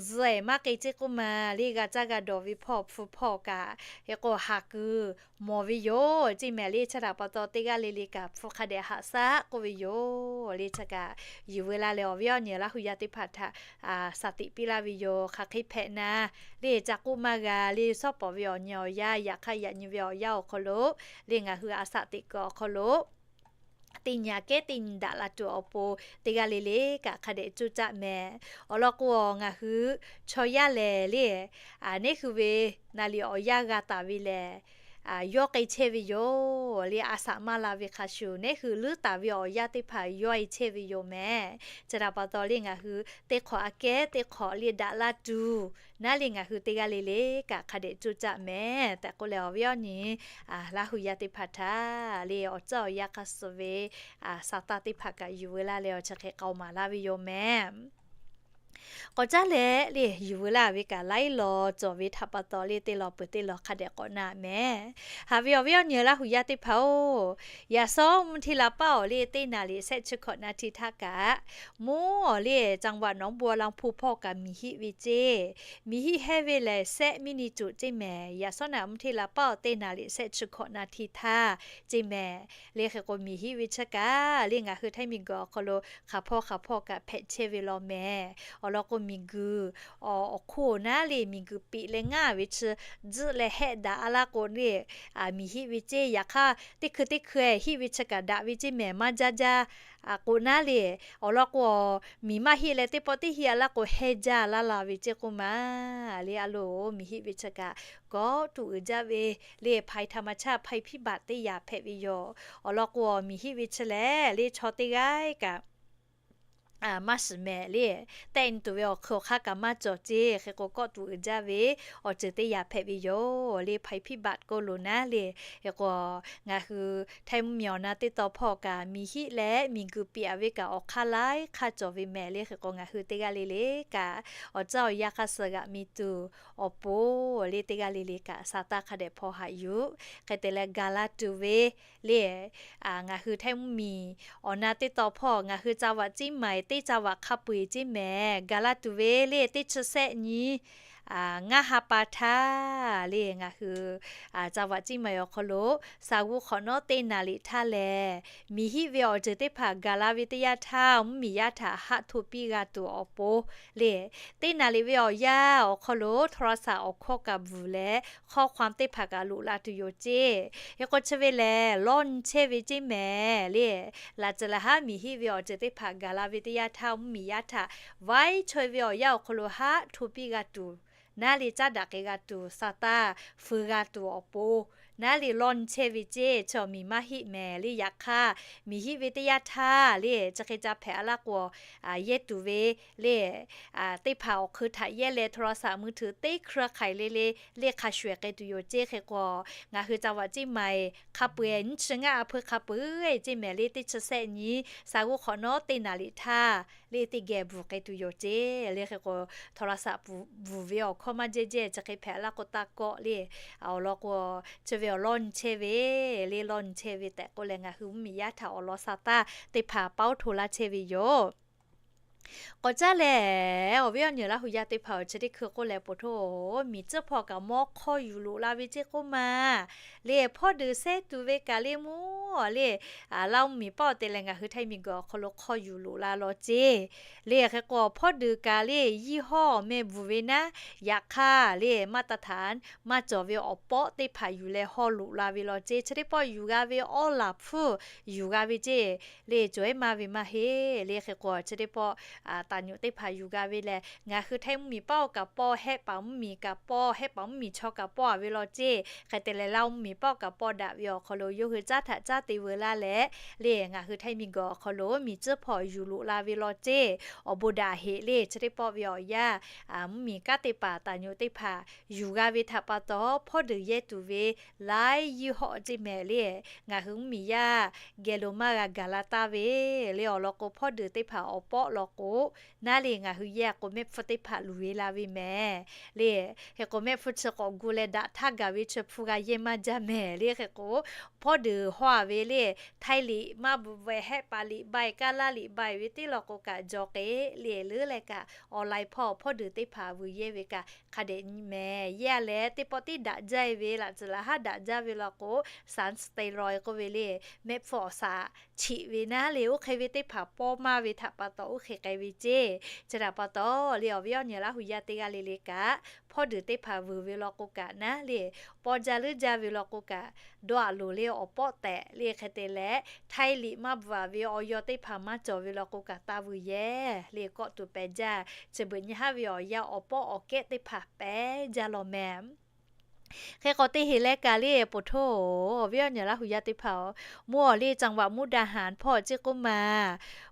zuhꞈ maˇ k'ai ceˇ k'oˆ ma le, g'a caˇ g'a dawˬ ve hpawˇ hpu hpawˇ kaꞈ hk'e k'o haˍ kuiˬ mawˬ ve yoˬ ceˇ mehˍ le. Chi htaꞈ pa taw, teˇ g'aˇ le le kaꞈ hpu hk'a dehꞈ haꞈ shaˉ k'oˆ ve yoˬ le. Chi kaꞈ yuˬ veu la leh, awˬ viˉ awˬ nyi Laˇ hu yaˇ teˇ hpaˍ htaꞈ shaˍ teꞈ piˇ laˇ ve yoˬ. Hk'aˬ hk'e hpehꞈ na le, ca k'oˆ maˇ g'a le, shawˉ pawˍ ve awˬ nyi awˬ yanˇ, yaꞈ hk'aˇ yaꞈ nyi ve awˬ yanˇ awˬ hk'aw lo le, ngaˬ hui a shaꞈ teꞈ kuiˬ awˬ hk'aw lo teˇ nyi aꞈ kehˉ teˇ nyi daꞈ la tuˬ awˬ pon, teˇ g'aˇ le le kaꞈ hk'a dehꞈ coˇ caˆ mehˍ. Awˬ lawn k'o, ngaˬ hui chaw yaˇ lehˬ le, neˉ hui ve naˍ liꞈ awˬ yanˇ g'a taˍ ve lehˬ, yawˇ k'ai chehˇ ve yoˬ. Le a shaꞈ maˇ la ve hk'a shuˍ, neˉ hui leuˉ taˍ ve awˬ yanˇ teˇ hpaˍ yawˇ e chehˇ ve yoˬ mehˍ. Chi htaꞈ pa taw le ngaˬ hui teˇ hk'awꞈ aꞈ kehˉ teˇ hk'awꞈ le daꞈ laˇ tuˬ, naˉ le ngaˬ hui teˇ g'aˇ le le kaꞈ hk'a dehꞈ coˇ caˆ mehˍ tehꞈ k'oˆ leh, awˬ viˉ awˬ nyi Laˇ hu yaˇ teˇ hpaˍ htaꞈ le awˬ tcuhˉ awˬ yanˇ hk'a suh ve saˍtanˍ teˇ hpaˍ kaꞈ yuˬ veu laˇ leh awˬ chi hk'e k'aoˍ maˍ laˇ ve yoˬ mehˍ. K'awꞈ caˉ leh le yuˬ veu laˇ ve kaꞈ laiˉ law cawˬ ve htaꞈ pa taw le teˇ law peuˬ teˇ law hk'a dehꞈ k'awꞈ na mehˍ. Haꞈ ve awˬ viˉ awˬ nyi Laˇ hu yaˇ teˇ hpaˍ-oˬ, yaꞈ shawˉ mvuhˇ hteˇ la paˆ awˬ le teˇ naˍ riˍ shehˆ chi hkawꞈ naˍ hti htaˇ kaꞈ, mvuhˇ awˬ le จังหวัดหนองบัวลำภู hpawˇ kaꞈ miˬ hiˆ ve ceˇ, miˬ hiˆ hehˇ ve lehˬ shehˆ miˉ ni tuꞈ ceˇ mehˍ. Yaꞈ shawˉ naꞈ mvuhˇ hteˇ la paˆ awˬ teˇ naˍ riˍ shehˆ chi hkawꞈ naˍ hti htaˇ ceˇ mehˍ. Le hk'e k'o miˬ hiˆ ve chi kaꞈ le ngaˬ hui Htaiˇ miˬguiˬ awˬ hk'aw lo hk'aˬ hpawˇ hk'aˬ hpawˇ kaꞈ hpehꞈ chehˇ ve law mehˍ. Awˬ lawn k'o miˬguiˬ awˬ hk'oˆ naˉ le miˬguiˬ piꞈ leh ngaˇ ve chi tzuhˆ leh hehˆ daꞈ a laˇ k'o le miˬ hiˆ ve ceˇ. Yaꞈ hk'aˇ teˇ hkui teˇ hkui hiˆ ve chi kaꞈ daꞈ ve ceˇ mehˍ, maˇ jaˇ jaˇ k'o naˉ le. Awˬ lawn k'o miˬ maˇ hiˆ leh teˇ pawˆ teˇ hiˆ a laˇ k'o hehˇ jaˇ laˇ la ve ceˇ k'oˆ ma. Le a loˍ miˬ hiˆ ve chi kaꞈ kawˆ tuˬ uiˍ jaˇ ve le ภัยธรรมชาติ ภัยพิบัติ teˇ yanˇ hpehꞈ ve yoˬ. Awˬ lawn k'o miˬ hiˆ ve chi lehˬ le chaw teˇ g'aˇ kaꞈ maˇ shiˍ mehˍ le, tehˆ nyi tuˬ ve awˬ hk'ui awˬ hk'aˇ kaꞈ maˇ cawˬ ceˇ. Hk'e k'o kawˆ tuˬ uiˍ jaˇ ve awˬ ceuˬ teˇ yanˇ hpehꞈ ve yoˬ. Le ภัยพิบัติ k'oˆ lo naˉ le. Hk'e k'o ngaˬ hui Htaiˇ mvuhˇmiˬ awˬ na teˇ taw hpawˇ kaꞈ miˬ hiˆ leh miˬguiˬ piꞈ a ve kaꞈ awˬ hk'aˇ laiˉ hk'aˇ cawˬ ve mehˍ le. Hk'e k'o ngaˬ hui teˇ g'aˇ le le kaꞈ awˬ tcuhˉ awˬ yanˇ hk'a suh g'aꞈ mi tuˬ awˬ pon le teˇ g'aˇ le le kaꞈ saˍtanˍ hk'a dehꞈ hpaw haꞈ yuˬ. Hk'e te leh ga laˇ tuˬ ve le ngaˬ hui Htaiˇ mvuhˇmiˬ awˬ na teˇ taw hpawˇ ngaˬ hui จังหวัดเชียงใหม่ teˇ จังหวัด hk'a peu-eˬ ceˇ mehˍ. Ga laˇ tuˬ ve le teˇ chi sehˆ nyi ngaˇ ha pa htaˇ le ngaˬ hui จังหวัดเชียงใหม่ awˬ hk'aw lo saˍ g'uˇ hk'awꞈ nawˉ teˇ naˍ riˍ htaˇ lehˬ, miˬ hiˆ ve awˬ ceuˬ teˇ hpaˍ gaˬ la ve teˇ yanˇ htaˇ mvuhˇmiˬ yaˇ htaꞈ haˆ hto piˇ g'a tuˬ awˬ pon le, teˇ naˍ riˍ ve awˬ yanˇ awˬ hk'aw lo โทรศัพท์ awˬ hkawˇ kaꞈ bvuhˬ leh ข้อความ teˇ hpaˍ kaꞈ loꞈ la tuˬ yoˬ ceˇ. Hk'e k'o chi ve lehˬ lawˇ nyi chehˇ ve ceˇ mehˍ le. Laꞈ ceuˬ laˬ haˉ miˬ hiˆ ve awˬ ceuˬ teˇ hpaˍ gaˬ la ve teˇ yanˇ htaˇ mvuhˇmiˬ yaˇ htaꞈ vaiˉ chaweh ve awˬ yanˇ awˬ hk'aw lo haˆ hto piˇ g'a tuˬ naˉ le caˉ daꞈ k'ai g'a tuˬ saˍtanˍ feu g'a tuˬ awˬ pon naˉ le lawˇ nyi chehˇ ve ceˇ. Chi awˬ miˬ maˇ hiˆ mehˍ le. Yaꞈ hk'aˇ miˬ hiˆ ve teˇ yanˇ htaˇ le chi hk'e ca hpehꞈ a laˇ k'o yehˇ tuˬ ve le teˇ hpaˍ awˬ hk'eun htaꞈ yehˇ leh โทรศัพท์มือถือ teˇ hkui hk'aiˬ le le le hk'a shuˍ ehˍ k'ai tuˬ yoˬ ceˇ. Hk'e k'o ngaˬ hui จังหวัดเชียงใหม่ hk'a peu-eˬ nyiˇ chi ngaˇ a hpui hk'a peu-eˬ ceˇ mehˍ le teˇ chi sehˆ nyi saˍ g'uˇ hk'awꞈ nawˉ teˇ naˍ riˍ htaˇ le teˇ geh bvuhˬ k'ai tuˬ yoˬ ceˇ. Le hk'e k'o โทรศัพท์ bvuhˬ ve awˬ hkawˇ maˇ jehˇ jehˇ chi hk'e hpehꞈ a laˇ k'o taˇ kawˆ le. Awˬ lawn k'o chi ve awˬ lawˇ nyi chehˇ ve le lawˇ nyi chehˇ ve tehꞈ k'oˆ leh ngaˬ hui mvuhˇmiˬ yaˇ htaꞈ awˬ lawn saˍtanˍ teˇ hpaˍ paoˉ hto laˇ chehˇ ve yoˬ. K'awꞈ caˉ lehˬ, awˬ viˉ awˬ nyi Laˇ hu yaˇ teˇ hpaˍ-oˬ, chi teˇ hkui k'oˆ leh po htoˇ, miˬ tcuhˉ hpawˇ kaꞈ mawˇ hkawˇ yuˬ loꞈ la ve ceˇ k'oˆ ma. Le hpawˇ deuˬ sehˉ tuˬ ve kaꞈ le mvuhˇ le Laˇ mvuhˇmiˬ paˆ awˬ te leh ngaˬ hui Htaiˇ miˬguiˬ awˬ hk'aw lo hkawˇ yuˬ loꞈ la law ceˇ. Le hk'e k'o hpawˇ deuˬ kaꞈ le yiˇ hawˇ awˬ meh bvuhˬ ve naˉ, yaꞈ hk'aˇ le maˇ taˇ htaꞈ maˇ cawˬ ve awˬ pawˆ teˇ hpaˍ yuˬ leh hawˇ loꞈ la ve law ceˇ. Chi teˇ pawˆ yuˬ g'a ve awˉ laˬ hpfuhˇ yuˬ g'a ve ceˇ. Le cawˬ ehˉ maˇ ve maˇ heˆ. Le hk'e k'o chi teˇ pawˆ taˍ nyoꞈ teˇ hpaˍ yuˬ g'a ve lehˬ, ngaˬ hui Htaiˇ mvuhˇmiˬ paˆ awˬ kaꞈ pawˇ, Hehˆ paˍ mvuhˇmiˬ kaꞈ pawˇ, Hehˆ paˍ mvuhˇmiˬ chaw kaꞈ pawˇ a ve law ceˇ. Hk'e te leh Laˇ mvuhˇmiˬ paˆ awˬ kaꞈ pawˇ daꞈ ve awˬ hk'aw lo yawˇ hui caˉ htaꞈ caˉ te veu laˇ leh, le ngaˬ hui Htaiˇ miˬguiˬ awˬ hk'aw lo miˬ tcuhˉ hpawˇ yuˬ loꞈ la ve law ceˇ. Awˬ bon daꞈ heꞈ le chi teˇ pawˆ ve awˬ yanˇ mvuhˇmiˬ kanˉ teˇ hpaˍ taˍ nyoꞈ teˇ hpaˍ yuˬ g'a ve htaꞈ pa taw, hpawˇ deuˬ yehˇ tuˬ ve laiˉ yiˇ hawˆ ceˇ mehˍ le. Ngaˬ hui mvuhˇmiˬ yaˇ geh lo maˇ g'a gaˬ la taˍ ve le. Awˬ lawn k'o hpawˇ deuˬ teˇ hpaˍ awˬ pawˆ law k'o, naˉ le ngaˬ hui yehˇ k'o mehˆ hpfuhˇ teˇ hpaˍ luˬ ve la ve mehˍ le. Hk'e k'o mehˆ hpfuhˇ chi k'awꞈ gu leh daꞈ htaˇ gaˬ ve chi hpfuhˇ g'a yehˇ maˇ jaˇ mehˍ le. Hk'e k'o hpawˇ deuˬ hawˇ a ve le, Htaiˇ liꞈ maˇ bvuhꞈ ve Hehˆ paˍ liꞈ bai, Kaˇ laˇ liꞈ bai ve teˇ law k'o kaꞈ jaw k'e le leuˉ leh kaꞈ, online hpawˇ hpawˇ deuˬ teˇ hpaˍ vuiˬ yehˇ ve kaꞈ hk'a dehꞈ nyi mehˍ. Yehˇ leh teˇ pawˆ tiˉ daꞈ jaˇ ve laꞈ ceuˬ laˬ haˉ daꞈ jaˇ ve law k'o, สารสเตียรอยด์ k'oˆ ve le, mehˆ hpfuhˇ awˬ saˍ chiꞈ ve naˉ le oˇ hk'e ve teˇ hpaˍ pawˇ maˇ ve htaꞈ pa taw oˇ hk'e k'ai ve ceˇ. Chi htaꞈ pa taw le awˬ viˉ awˬ nyi Laˇ hu yaˇ teˇ g'aˇ le le kaꞈ, hpawˇ deuˬ teˇ hpaˍ vuiˬ ve law k'o kaꞈ naˉ le, pawˇ jaˇ leuˉ jaˇ ve law k'o kaꞈ, dawˇ a loˍ le awˬ pawˆ tehꞈ le hk'e te leh, Htaiˇ liꞈ maˇ bvuhꞈ a ve awˬ yaw teˇ hpaˍ maˇ cawˬ ve law k'o kaꞈ taˇ vuiˬ yehˇ le kawˆ tuˬ pehˍ jaˇ. Chi beuꞈ nyi haˉ ve awˬ yanˇ awˬ pawˆ awˬ kehˉ teˇ hpaˍ pehˍ jaˇ law mehˍ. Hk'e k'o teˇ heˍ leh kaꞈ le, poˬ htoˇ, awˬ viˉ awˬ nyi Laˇ hu yaˇ teˇ hpaˍ-oˬ, mvuhˇ awˬ le จังหวัดมุกดาหาร hpawˇ ceˇ k'oˆ ma,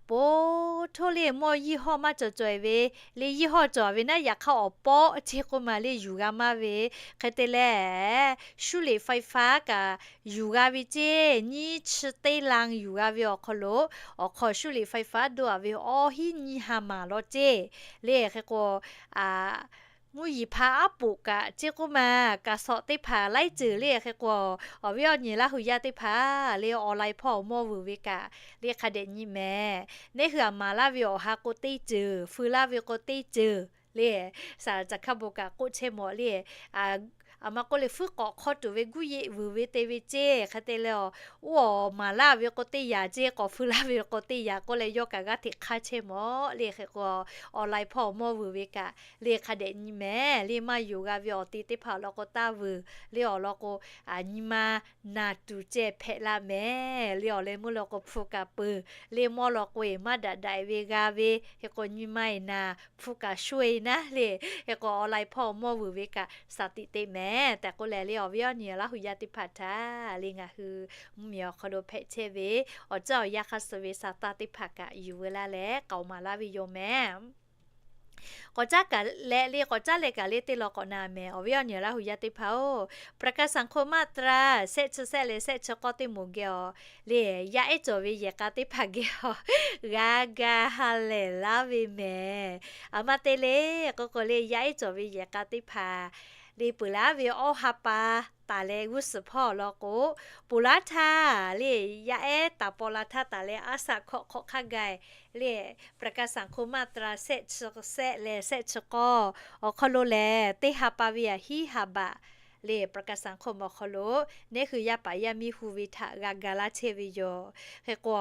poˬ htoˇ le mawˇ yiˇ hawˇ maˇ cawˬ caweh ve, le yiˇ hawˇ cawˬ ve naˉ, yaꞈ hk'aˇ awˬ pawˆ ceˇ k'oˆ ma le yuˬ g'a maˇ ve. Hk'e te leh, 输电发电 kaꞈ yuˬ g'a ve ceˇ, nyiˇ chi teˇ ลัง yuˬ g'a ve awˬ hk'aw lo, awˬ hk'aw 输电发电 doˆ-a ve awˇ hiˉ nyiˇ ha maˍ law ceˇ. Le hk'e k'o, mvuhˇ yiˍ hpa aˉ poꞈ kaꞈ ceˇ k'oˆ ma, kaꞈ sawꞈ teˇ hpaˍ laiˉ ceuˬ le hk'e k'o, awˬ viˉ awˬ nyi Laˇ hu yaˇ teˇ hpaˍ le online hpawˇ mawˇ vuiˬ ve kaꞈ le hk'a dehꞈ nyi mehˍ. Neˇ hui aꞈ maˍ laˇ ve awˬ ha k'o teˇ ceuˬ, feu laˇ ve k'o teˇ ceuˬ le, saˍ caˬ hkaˇ bon kaꞈ k'oˆ chehˇ mawˬ le. Aˬ ma k'oˆ le, fuiˉ k'awꞈ hk'awˇ tuˬ ve guˇ yeˆ vuiˬ ve te ve ceˇ. Hk'e te leh, oˇ awˬ maˍ laˇ ve k'o teˇ yaꞈ ceˇ, k'awꞈ feu laˇ ve k'o teˇ yaꞈ k'oˆ leh, yawˇ kaꞈ g'aˇ hteꞈ hk'aˇ chehˇ mawˬ le. Hk'e k'o, online hpawˇ mawˇ vuiˬ ve kaꞈ le hk'a dehꞈ nyi mehˍ. Le maˇ yonˍ g'a ve awˬ te teˇ hpaˍ awˬ lawn k'o taˇ vuiˬ le, awˬ lawn k'o, nyi ma naˬ tuˬ ceh hpehꞈ la mehˍ le. Awˬ leh meuˇ law k'o hpu kaꞈ peuˬ le, mawˇ law k'o-e maˇ daꞈ daꞈ-e ve g'a ve, hk'e k'o nyi ma-e naˬ, hpu kaꞈ shoˆ-e naˉ le. Hk'e k'o online hpawˇ mawˇ vuiˬ ve kaꞈ shaˍ tiꞈ te mehˍ tehꞈ k'oˆ leh le, awˬ viˉ awˬ nyi Laˇ hu yaˇ teˇ hpaˍ htaꞈ le ngaˬ hui mvuhˇmiˬ awˬ hk'aw lo hpehꞈ chehˇ ve awˬ caˇ awˬ yanˇ hk'aˇ suh ve shaˍ taˇ teˇ hpaˍ kaꞈ yuˬ veu laˇ leh k'aoˍ maˍ laˇ ve yoˬ mehˍ. K'awꞈ caˉ kaꞈ leh le, k'awꞈ caˉ leh kaꞈ le teˇ law k'awꞈ na mehˍ. Awˬ viˉ awˬ nyi Laˇ hu yaˇ teˇ hpaˍ-oˬ, ประกันสังคม มาตรา shehˆ chi shehˆ leh shehˆ chi k'awˇ teˇ moˍ geh awˬ le, yaˇ ehˉ cawˬ ve yehˬ k'a teˇ hpaˍ geh awˬ g'a ga ha lehˬ laˇ ve mehˍ. Aˬ ma te le k'oˆ k'o le, yaˇ ehˉ cawˬ ve yehˬ k'a teˇ hpaˍ le peuˬ laˇ ve awˇ ha pa taˍ leh g'uˇ suhˍ hpawˇ awˬ lawn k'o, ponˬ laˇ htaˇ le yaˇ ehˉ taˍ paw la htaˇ taˍ leh aˉ saꞈ hkawꞈ hk'awꞈ hk'a gaˬ le, ประกันสังคม มาตรา shehˆ chi shehˆ leh shehˆ chi k'awˇ awˬ hk'aw lo lehˬ, teˇ ha pa ve aꞈ hiˉ ha baꞈ le ประกันสังคม awˬ hk'aw lo neˇ hui yaˇ paˍ yaˇ miˇ hu ve htaꞈ g'a ga laˇ chehˇ ve yoˬ. Hk'e k'o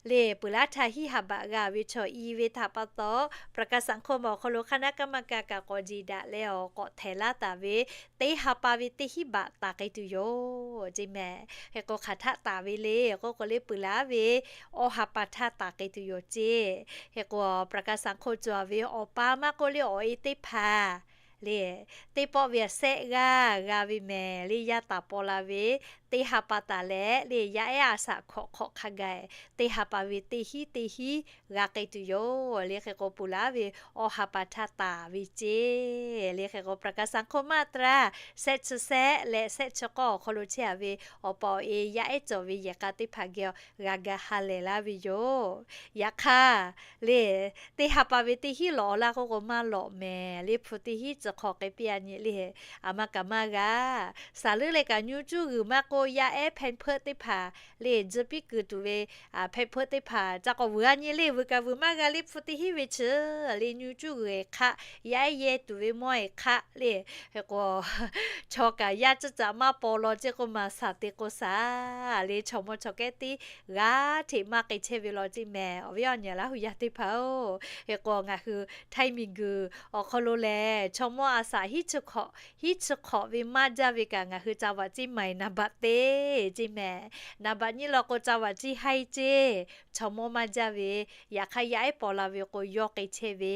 le, peuˬ laˇ htaˇ hiˉ ha baꞈ g'a ve chaw i ve htaꞈ pa taw, ประกันสังคม awˬ hk'aw lo คณะกรรมการ kaꞈ k'awꞈ jeˬ daꞈ leh awˬ k'awꞈ htehˍ laˇ taˍ ve teˇ ha pa ve teˇ hiˉ baꞈ taˍ k'ai tuˬ yoˬ ceˇ mehˍ. Hk'e k'o hk'aˬ htaˆ taˍ ve le k'oˆ k'o le, peuˬ laˇ ve awˇ ha pa htaˇ taˍ k'ai tuˬ yoˬ ceˇ. Hk'e k'o ประกันสังคม cawˬ ve awˬ pa maˇ k'oˆ le awˬ e teˇ hpaˍ le, teˇ pawˆ ve aꞈ shehˆ g'aˇ g'a ve mehˍ le, yaˇ taˍ paw la ve teˇ ha pa taˍ leh le yaˇ ehˉ aˉ saꞈ hkawꞈ hk'awꞈ hk'a gaˬ teˇ ha pa ve teˇ hiˉ teˇ hiˉ g'a k'ai tuˬ yoˬ le. Hk'e k'o peuˬ laˇ ve awˇ ha pa htaˇ taˍ ve ceˇ le. Hk'e k'o ประกันสังคม มาตรา shehˆ chi shehˆ leh shehˆ chi k'awˇ awˬ hk'aw lo chehˇ-a ve awˬ pa awˬ e yaˇ ehˉ cawˬ ve yehˬ k'a teˇ hpaˍ geh g'a ga ha lehˬ laˇ ve yoˬ. Yaꞈ hk'aˇ le, teˇ ha pa ve teˇ hiˉ lawꞈ-a laˇ k'oˆ k'o maˇ lawꞈ mehˍ le, hpu teˇ hiˉ tcuh hk'awꞈ k'ai piˇ-a nyi le, aˬ ma kaꞈ maˇ g'a. Saˍ leuˉ leh kaꞈ nyu cuˇ g'uiˬ maˇ k'oˆ, yaˇ ehˉ แพมเพิร์ส teˇ hpaˍ le, tzuhꞈ piˇ kuiˬ tuˬ ve แพมเพิร์ส teˇ hpaˍ ca k'awꞈ vuiˬ-a nyi le, vuiˬ kaꞈ vuiˬ maˇ g'a le, hpu teˇ hiˉ ve chi le, nyu cuˇ g'uiˬ-e hk'aˆ, yaˇ ehˉ yehˇ tuˬ ve mawˇ-e hk'aˆ le. Hk'e k'o, chaw kaꞈ yaˇ ciˇ caꞈ maˇ paw law ceˇ k'oˆ ma, shaˍ te k'o shaˍ le, chaw mawˇ chaw kehˉ teˇ g'aˇ hteꞈ maˇ k'ai chehˇ ve law ceˇ mehˍ. Awˬ viˉ awˬ nyi Laˇ hu yaˇ teˇ hpaˍ-oˬ, hk'e k'o ngaˬ hui Htaiˇ miˬguiˬ awˬ hk'aw lo lehˬ, chaw mawˇ aˬ saˍ hiˉ chi hk'awꞈ, hiˉ chi hk'awꞈ ve maˇ jaˇ ve kaꞈ ngaˬ hui จังหวัดเชียงใหม่ naˍ baꞈ teˇ ceˇ mehˍ. Naˍ baꞈ nyiˇ law k'o จังหวัดเชียงราย ceˇ, chaw mawˇ maˇ jaˇ ve, yaꞈ hk'aˇ yaˇ ehˉ paw la ve k'o yawˇ k'ai chehˇ ve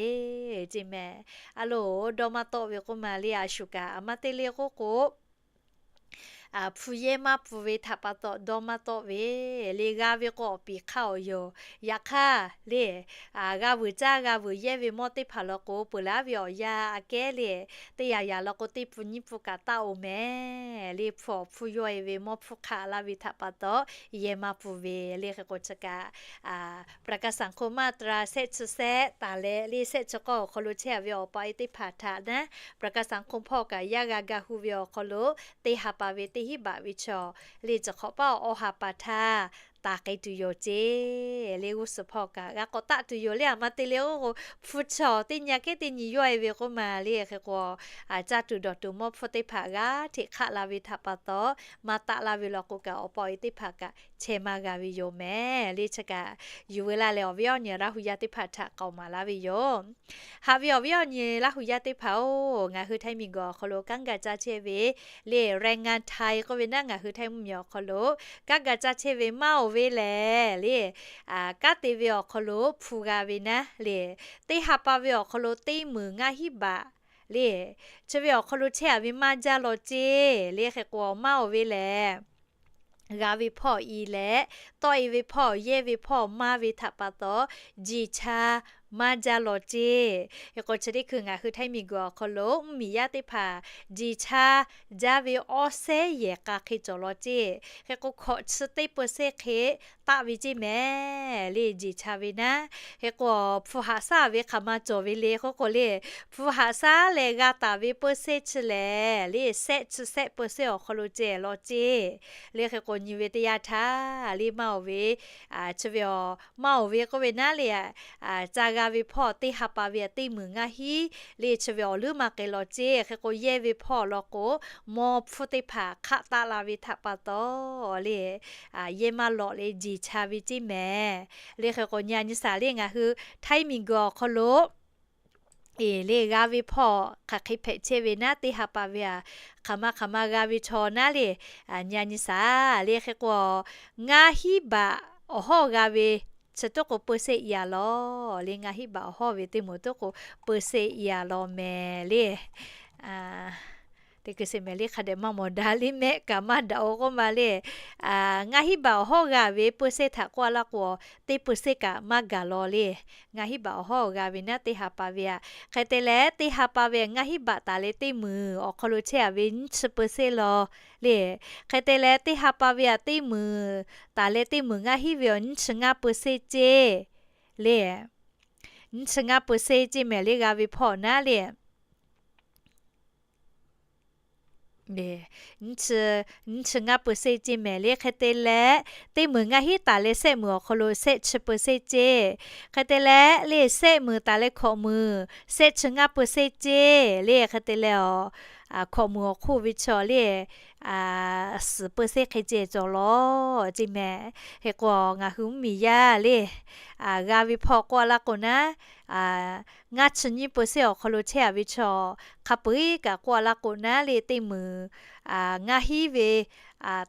ceˇ mehˍ. A loˍ, dawˇ maˇ tawˆ ve k'oˆ ma le, a shuˍ kaꞈ aˬ ma te le k'oˆ k'o, hpu yehˇ maˇ pfuhˍ ve htaꞈ pa taw dawˇ maˇ tawˆ ve le, g'a ve k'o awˬ piˍ hk'aˇ awˬ yoˬ. Yaꞈ hk'aˇ le, g'a vuiˬ caˇ g'a vuiˬ yehˇ ve mawˇ teˇ hpaˍ law k'o, peuˬ laˇ ve awˬ yanˇ aꞈ kehˉ le, teˇ yanˇ yanˇ law k'o teˇ pun nyiˇ pun kaꞈ taˇ oˬ mehˍ le, hpu awˬ hpfuhˇ yawˇ-e ve mawˇ hpfuhˇ hk'aˆ laˇ ve htaꞈ pa taw yehˇ maˇ pfuhˍ ve le. Hk'e k'o chi kaꞈ ประกันสังคม มาตรา shehˆ chi shehˆ taˍ leh le shehˆ chi k'awˇ awˬ hk'aw lo chehˇ-a ve awˬ pa awˬ e teˇ hpaˍ htaꞈ naˉ, ประกันสังคม hpawˇ kaꞈ yaˇ g'a ga hu ve awˬ hk'aw lo teˇ ha pa ve teˇ hiˉ baꞈ ve chaw le, chi hk'awꞈ paˇ awˇ ha pa htaˇ taˍ k'ai tuˬ yoˬ ceˇ le. G'uˇ suhˍ hpawˇ kaꞈ g'a k'awꞈ taˆ tuˬ yoˬ le. Aˬ ma te le k'oˆ k'o, hpu chaw teˇ nyi aꞈ kehˉ teˇ nyi yawˇ-e ve k'oˆ ma le. Hk'e k'o, caˇ tuˬ dawˬ tuˬ mawˇ hpfuhˇ teˇ hpaˍ g'aˇ hteꞈ hk'aˆ la ve htaꞈ pa taw, maˇ taˆ laˇ ve law k'o kaꞈ awˬ pa awˬ e teˇ hpaˍ kaꞈ chehˇ maˇ g'a ve yoˬ mehˍ le. Chi kaꞈ yuˬ veu laˇ leh awˬ viˉ awˬ nyi Laˇ hu yaˇ teˇ hpaˍ htaꞈ k'aoˍ maˍ laˇ ve yoˬ. Haꞈ ve awˬ viˉ awˬ nyi Laˇ hu yaˇ teˇ hpaˍ-oˬ, ngaˬ hui Htaiˇ miˬguiˬ awˬ hk'aw lo kanˉ ga caˇ chehˇ ve le, แรงงานไทย k'oˆ ve naˉ, ngaˬ hui Htaiˇ mvuhˇmiˬ awˬ hk'aw lo kanˉ ga caˇ chehˇ ve maˇ oˬ ve lehˬ le, kanˉ te ve awˬ hk'aw lo hpu g'a ve naˉ le, teˇ ha pa ve awˬ hk'aw lo teˇ meunˍ ngaˇ hiˉ baꞈ le. Chi ve awˬ hk'aw lo chehˇ a ve maˇ jaˇ law ceˇ le. Hk'e k'o, maˇ oˬ ve lehˬ, g'a ve hpawˇ i leh, tawˆ e ve hpawˇ, yehˇ ve hpawˇ maˇ ve htaꞈ pa taw, jiˬ cha maˇ jaˇ law ceˇ. Hk'e k'o, chi teˇ hkui ngaˬ hui Htaiˇ miˬguiˬ awˬ hk'aw lo mvuhˇmiˬ yaˇ teˇ hpaˍ jiˬ cha jaˇ ve awˇ sehˉ yehˬ k'a hk'e cawˬ law ceˇ. Hk'e k'o, hkawꞈ chi teˇ เปอร์เซ็นต์ hk'e taˆ ve ceˇ mehˍ le, jiˬ cha ve naˉ. Hk'e k'o, hpu haꞈ shaˉ ve hk'aˬ ma cawˬ ve le k'oˆ k'o le, hpu haꞈ shaˉ leh g'a taˍ ve เปอร์เซ็นต์ chi lehˬ le, sehˆ chi sehˆ เปอร์เซ็นต์ awˬ hk'aw lo ceh law ceˇ. Le hk'e k'o, nyi ve teˇ yanˇ htaˇ le, maˇ oˬ ve, chi ve aˬ maˇ oˬ ve k'oˆ ve naˉ le, ca g'a ve hpawˇ teˇ ha pa ve teˇ meunˍ ngaˇ hinˉ le, chi ve awˬ leuˉ maˇ k'ai law ceˇ. Hk'e k'o, yehˇ ve hpawˇ law k'o, mawˇ hpfuhˇ teˇ hpaˍ hk'aˆ taˆ la ve htaꞈ pa taw le, yehˇ maˇ lawꞈ le, jiˬ cha ve ceˇ mehˍ. Le hk'e k'o, nyi a nyi shaˍ le, ngaˬ hui Htaiˇ miˬguiˬ awˬ hk'aw lo eˬ le, g'a ve hpawˇ hk'aˬ hk'e hpehꞈ chehˇ ve naˉ, teˇ ha pa ve aˬ hk'aˬ ma hk'aˬ ma g'a ve chaw naˉ le, nyi a nyi shaˍ le. Hk'e k'o, ngaˇ hinˉ baꞈ awˬ hawˉ g'a ve chi toˉ k'o เปอร์เซ็นต์ i a law le, ngaˇ hinˉ baꞈ awˬ hawˉ ve teˇ moˍ toˉ k'o เปอร์เซ็นต์ i a law mehˍ le. Teˇ hkui sheˍ mehˍ le, hk'a dehꞈ maˇ mawˬ daꞈ le, mehˆ kaꞈ maˇ daꞈ-o k'oˆ ma le. Ngaˇ hinˉ baꞈ awˬ hawˉ g'a ve เปอร์เซ็นต์ htaꞈ k'oˆ a laˇ k'o, teˇ เปอร์เซ็นต์ kaꞈ maˇ gaˬ law le. Ngaˇ hinˉ baꞈ awˬ hawˉ g'a ve naˉ, teˇ ha pa ve aˬ. Hk'e te leh, teˇ ha pa ve aˬ ngaˇ hinˉ baꞈ taˍ leh teˇ meunˍ awˬ hk'aw lo chehˇ a ve nyiˇ chi เปอร์เซ็นต์ law le. Hk'e te leh, teˇ ha pa ve aˬ teˇ meunˍ taˍ leh teˇ meunˍ ngaˇ hinˉ ve awˬ nyiˇ chi ngaˇ เปอร์เซ็นต์ ceˇ le. Nyiˇ chi ngaˇ เปอร์เซ็นต์ ceˇ mehˍ le, g'a ve hpawˇ naˉ le. Nyiˇ chi ngaˇ เปอร์เซ็นต์ ceˇ mehˍ le. Hk'e te leh, teˇ meunˍ ngaˇ hinˉ taˍ leh sehˆ meunˍ awˬ hk'aw lo sehˆ chi เปอร์เซ็นต์ ceˇ. Hk'e te leh, le sehˆ meunˍ taˍ leh hkawꞈ meunˍ sehˆ chi ngaˇ เปอร์เซ็นต์ ceˇ le. Hk'e te leh, hkawꞈ meunˍ awˬ hk'oˆ ve chaw le, suhˍ เปอร์เซ็นต์ hk'e ceh cawˬ law ceˇ mehˍ. Hk'e k'o, ngaˬ hui mvuhˇmiˬ yaˇ le, g'a ve hpawˇ k'oˆ a laˇ k'o naˉ, ngaˇ chi nyiˇ เปอร์เซ็นต์ awˬ hk'aw lo chehˇ a ve chaw, hk'a peu-eˬ kaꞈ k'oˆ a laˇ k'o naˉ le, teˇ meunˍ ngaˇ hinˉ ve